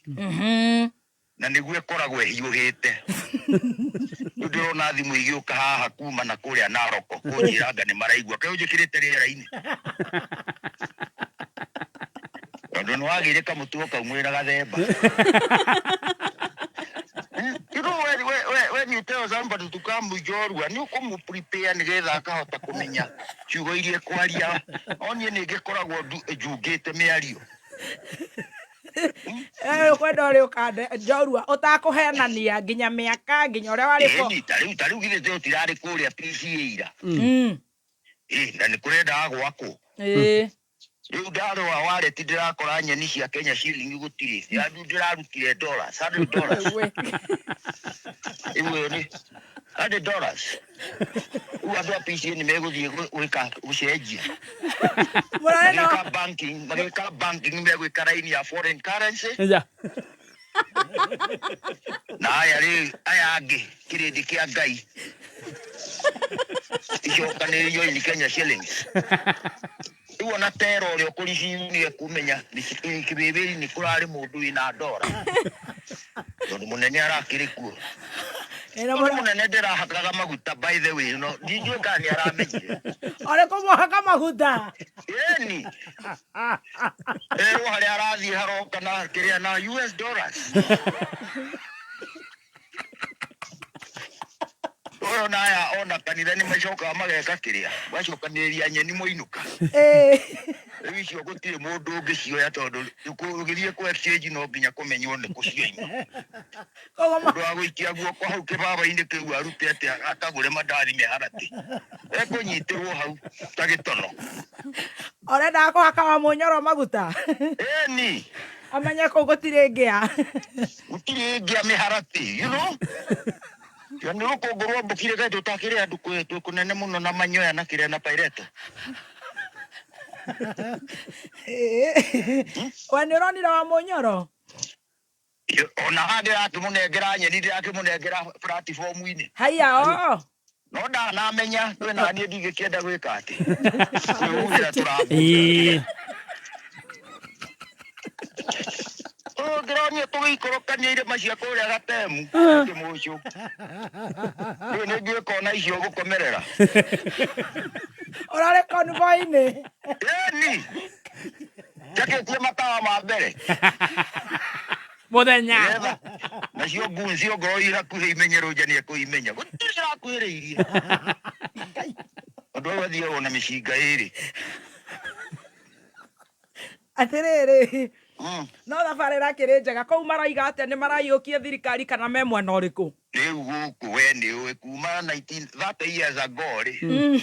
Na nĩguo ĩkoragwo ĩhiũhĩte. Rĩu ndĩrona thimũ igĩũka haha kuma na kũrĩa Naroko kũnjĩra anga nĩ maraigua kaĩ ũnjĩkĩrĩte rĩera-inĩ tondũ nĩ wagĩire kamũtugo kau mwĩna gathemba. You know, when you tell somebody to come njorua nĩ ũkũmũ prepare nĩgetha akahota kũmenya ciugo iria ekwaria. No niĩ nĩ ngĩkoragwo njungĩte mĩario. Kwenda ũrĩ ũkande njorua ũtakũhenania nginya mĩaka nginya ũrĩa warĩ ko. Ĩni ta rĩu githĩ tũtirarĩ kũrĩa PCA ira? Ĩ, na nĩ kũrendaga gwakwo. Rĩu ndarora wallet ndĩrakora nyeni cia Kenya ciringi gũtirĩ. Rĩu ndĩrarutire dollars, $100. We. Rĩu ĩyo nĩ $100. Rĩu andũ a PCA nĩ megũthiĩ gwĩka gũcenjia. Mũrarĩ no Magĩka banking megwĩka raini ya foreign currency. Na aya rĩ aya angĩ kĩrĩndĩ kĩa Ngai icokanĩrĩrio in Kenya shillings. Rĩu ona tera ũrĩa ũkũriciu nĩ ekũmenya kĩbĩbĩri nĩ kũrarĩ mũndũ wĩna ndora tondũ mũnene arakĩrĩ kuo. Ĩno Tondũ mũnene ndĩrahakaga maguta, by the way, no ndinjũĩ kana nĩ aramenyire. Ũrĩ kũmũhaka maguta. Ĩni erwo harĩa arathiĩ haroka na kĩrĩa na US dollars. Ũyũ na aya ona kanitha nĩ macokaga mageka kĩrĩa macokanĩrĩria nyeni moinũka. Rĩu icio gũtirĩ mũndũ ũngĩcioya tondũ ũgĩthiĩ kũ exchange no nginya kũmenywo nĩ kũ cioima. Koguo Mũndũ wa gũikia guoko hau kĩbaba-inĩ kĩu arute atĩ akagũre mandathi mĩharatĩ ekũnyitĩrwo hau ta gĩtono. Ũrendaga kũhaka wa mũnyoro maguta. Ĩni. Amenye kũu gũtirĩ ngĩa. Gũtirĩ ngĩa mĩharatĩ. Ya nĩ rũkũngũ rwambũkire kaĩ tũtakĩrĩ andũ twĩ kũnene mũno na manyoya na kĩrĩa na paireto. We nĩ ũronire wa mũnyoro? Ona haha ndĩrakĩmũnengera nyeni ndĩrakĩmũnengera platform-inĩ. Haiya o. No ndanamenya twĩ na niĩ ndingĩkĩenda gwĩka atĩ kwĩhuhĩra tũrabuta. Ndĩronio tũgĩikũrũkania irĩma cia kũrĩa Gatemu kĩmũcũ rĩu nĩ ndiũĩ kona icio gũkomerera. Ũrarĩ convoy-inĩ. Ĩni njakĩtie matawa ma mbere. Mũthenya. Nĩgetha nacio ngunci ongorwo i hakuhĩ imenye Rũnja nĩ ekũimenya gũtirĩ ĩrakuhĩrĩirie andũ au athiagwo na mĩcinga ĩrĩ. Atĩrĩrĩ, no thabarĩ ĩrakĩrĩ njega kũu maroiga atĩa nĩ maraiyũkia thirikari kana me mwena ũrĩkũ? Rĩu gũkũ we nĩ ũĩ kuma 19 30 years ago rĩ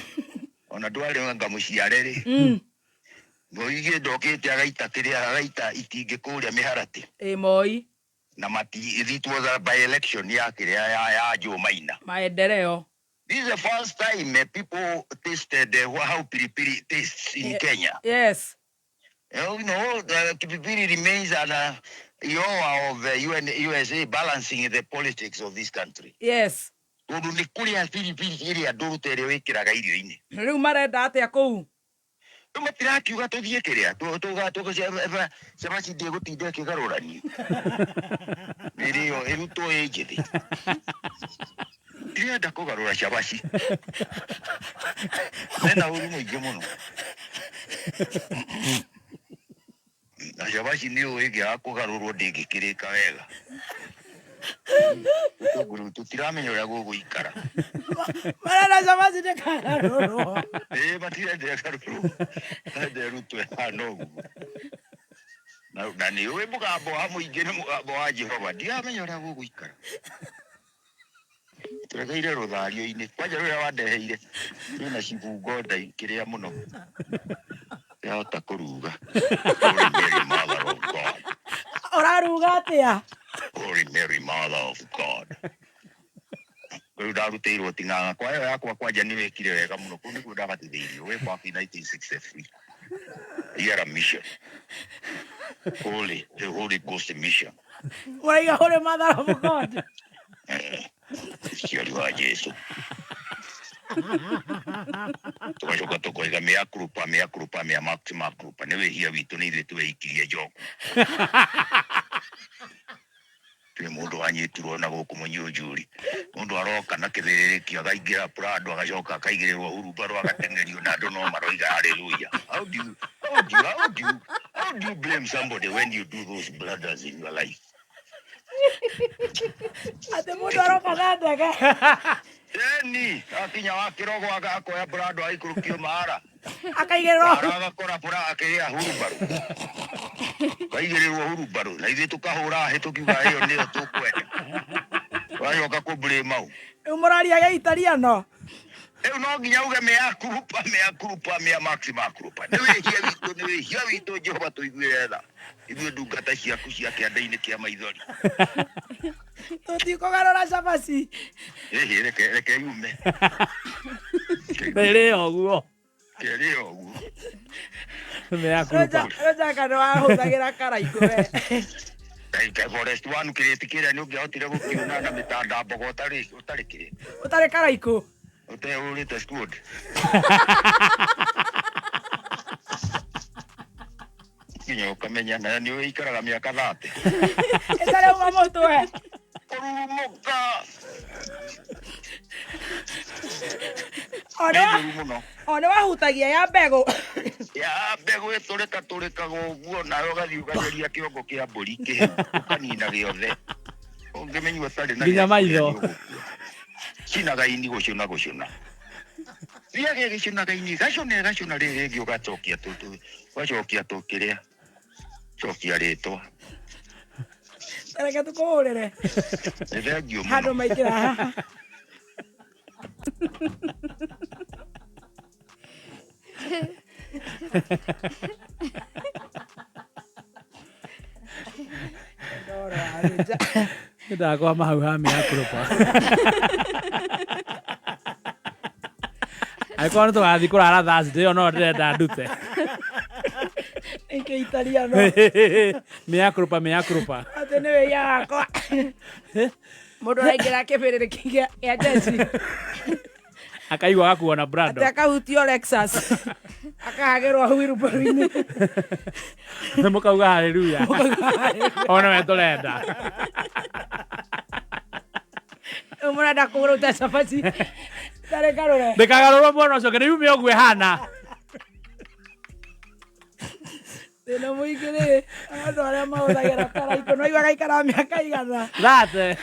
ona ndwarĩ anga mũciare rĩ Moi ndokĩte agaita kĩrĩa agaita itingĩ kũrĩa mĩharatĩ. Ĩ Moi. Na mati it was a by election ya kĩrĩa ya Joe Maina. Maendeleo. This is the first time people tasted how pilipili tastes in Kenya. The pilipili remains an Iowa of the UN, USA balancing the politics of this country. Tondũ nĩ kũrĩa pilipili ĩrĩa ndũrũ ta ĩrĩa wĩkĩraga irio-inĩ. Rĩu marenda atĩa kũu? Rĩu matirakiuga tũthiĩ kĩrĩa cabaci ndĩgũtinda ĩkĩgarũranio ĩrĩo ĩrutwo ĩ njĩthĩ tirenda kũgarũra cabaci mena ũru mũingĩ mũno na cabaci nĩ ũĩ ĩngĩaga kũgarũrwo ndĩngĩkĩrĩka wega. Tũngũrũ tũtiramenya ũrĩa gũgũikara. Marenda cabaci ndĩkagarũrwo. Ĩĩ matirenda ĩgarũrwo marenda ĩrutwo ĩhana ũguo na nĩ ũĩ mũgambo wa mũingĩ nĩ mũgambo wa Jehova ndiramenya ũrĩa gũgũikara. Tũregeire rũthario-inĩ. Kwanja rũrĩa wandeheire rwĩna cibungo nda kĩrĩa mũno. Ndĩrahota kũruga. Holy Mary, Mother of God. Ũraruga atĩa? Holy Mary, Mother of God. Rĩu ndarutĩirwo ting'ang'a kwa ĩyo yakwa kwanja nĩ wĩkire wega mũno kũu nĩkuo ndabatithĩirio way back in 1963. Year of mission. Holy, the Holy Ghost mission. Ũraiga Holy Mother of God. Ũciari wa Jesu. Tũgacoka tũkoiga mea culpa, mea culpa, mea maxima culpa. Nĩ wĩhia witũ nĩ ithuĩ tweikirie njoku. Tirĩ mũndũ wanyitirwo na gũkũ mũnyunjuri. Mũndũ aroka na kĩthĩrĩrĩki akaingĩra Prado agacoka akaigĩrĩrwo hurumbarũ agateng'erio na andũ no maroiga hallelujah. How do you, how do you, how do you, how do you blame somebody when you do those blunders in your life? Atĩ mũndũ aroka na ndege. Eni, akinya wa kĩrogo akoya Prado aikũrũkio mahara. Akaigĩrĩrwo. Ara agakora bura akĩrĩa hurumbarũ. Kaigĩrĩrwo hurumbarũ na ithuĩ tũkahũra hĩ tũkiuga ĩyo nĩyo tũkwenda. Wacoka kũ mau. Rĩu mũraria gĩitariano. Rĩu no nginya uge mea culpa, mea culpa, mea maxima culpa. Nĩ wĩhia witũ, nĩ wĩhia witũ Jehova tũiguĩre tha. Ithuĩ ndungata ciaku cia kĩanda-inĩ kĩa maithori. Tũtikũgarũra cabaci. Ĩhĩ, reke reke yume. Ĩrĩ ũguo. Ĩrĩ ũguo. Mea culpa. Roja nĩ wahũthagĩra karaikũ we. Forest one kĩrĩti kĩrĩa nĩ ũngĩahotire gũkiuna na mĩtanda mbogo ũtarĩ ũtarĩ kĩrĩ. Ũtarĩ karaikũ. Ũtehũrĩte squad. Nginya ũkamenya na nĩ ũikaraga mĩaka 30. Ĩtarĩ uma mũtwe. Kũrurumũka. O Nĩ nĩ njũru mũno. o nĩ wahutagia ya mbegũ. Ya mbegũ ĩtũrĩka tũrĩkaga ũguo nawe ũgathiĩ ũgatheria kĩongo kĩa mbũri kĩhĩu ũkanina gĩothe. Ũngĩmenyua ũtarĩ na Nginya gĩa kũrĩa maitho. nĩ ũgũkua. Cinaga ini gũcũna gũcũna. Thiage gĩcũnaga ini gacũna gacũna rĩrĩ rĩngĩ ũgacokia tũtũ ũgacokia tũkĩrĩa. Cokia rĩtwa. Reke tũkũhũrĩre. Nĩ thengiũ mũno. Handũ maingĩra haha. Ndoro wa Roger. Ndakwama hau ha mea culpa. Angĩkorwo nĩ tũgathiĩ kũrara Thursday ĩyo no ndĩrenda ndute. Nĩkĩ itariano. Mea culpa, mea culpa. Atĩ nĩ wĩia wakwa. Mũndũ araingĩra kĩbĩrĩrĩki kĩa kĩa jeshi. Akaigua agakuo na Brado. Atĩ akahutio Lexus. Akahagĩrwo wheelbarrow-inĩ. Mũkauga haleluya. Ona we tũrenda. Rĩu mũrenda kũgũrũta cabaci. Tarĩ karũre. Ndĩkagarũrwo mwena ũcio nĩ yume ũguo ĩhana. Thĩna mũingĩ rĩ, andũ arĩa mahũthagĩra karaikũ no igua gaikaraga mĩaka igana. Thate.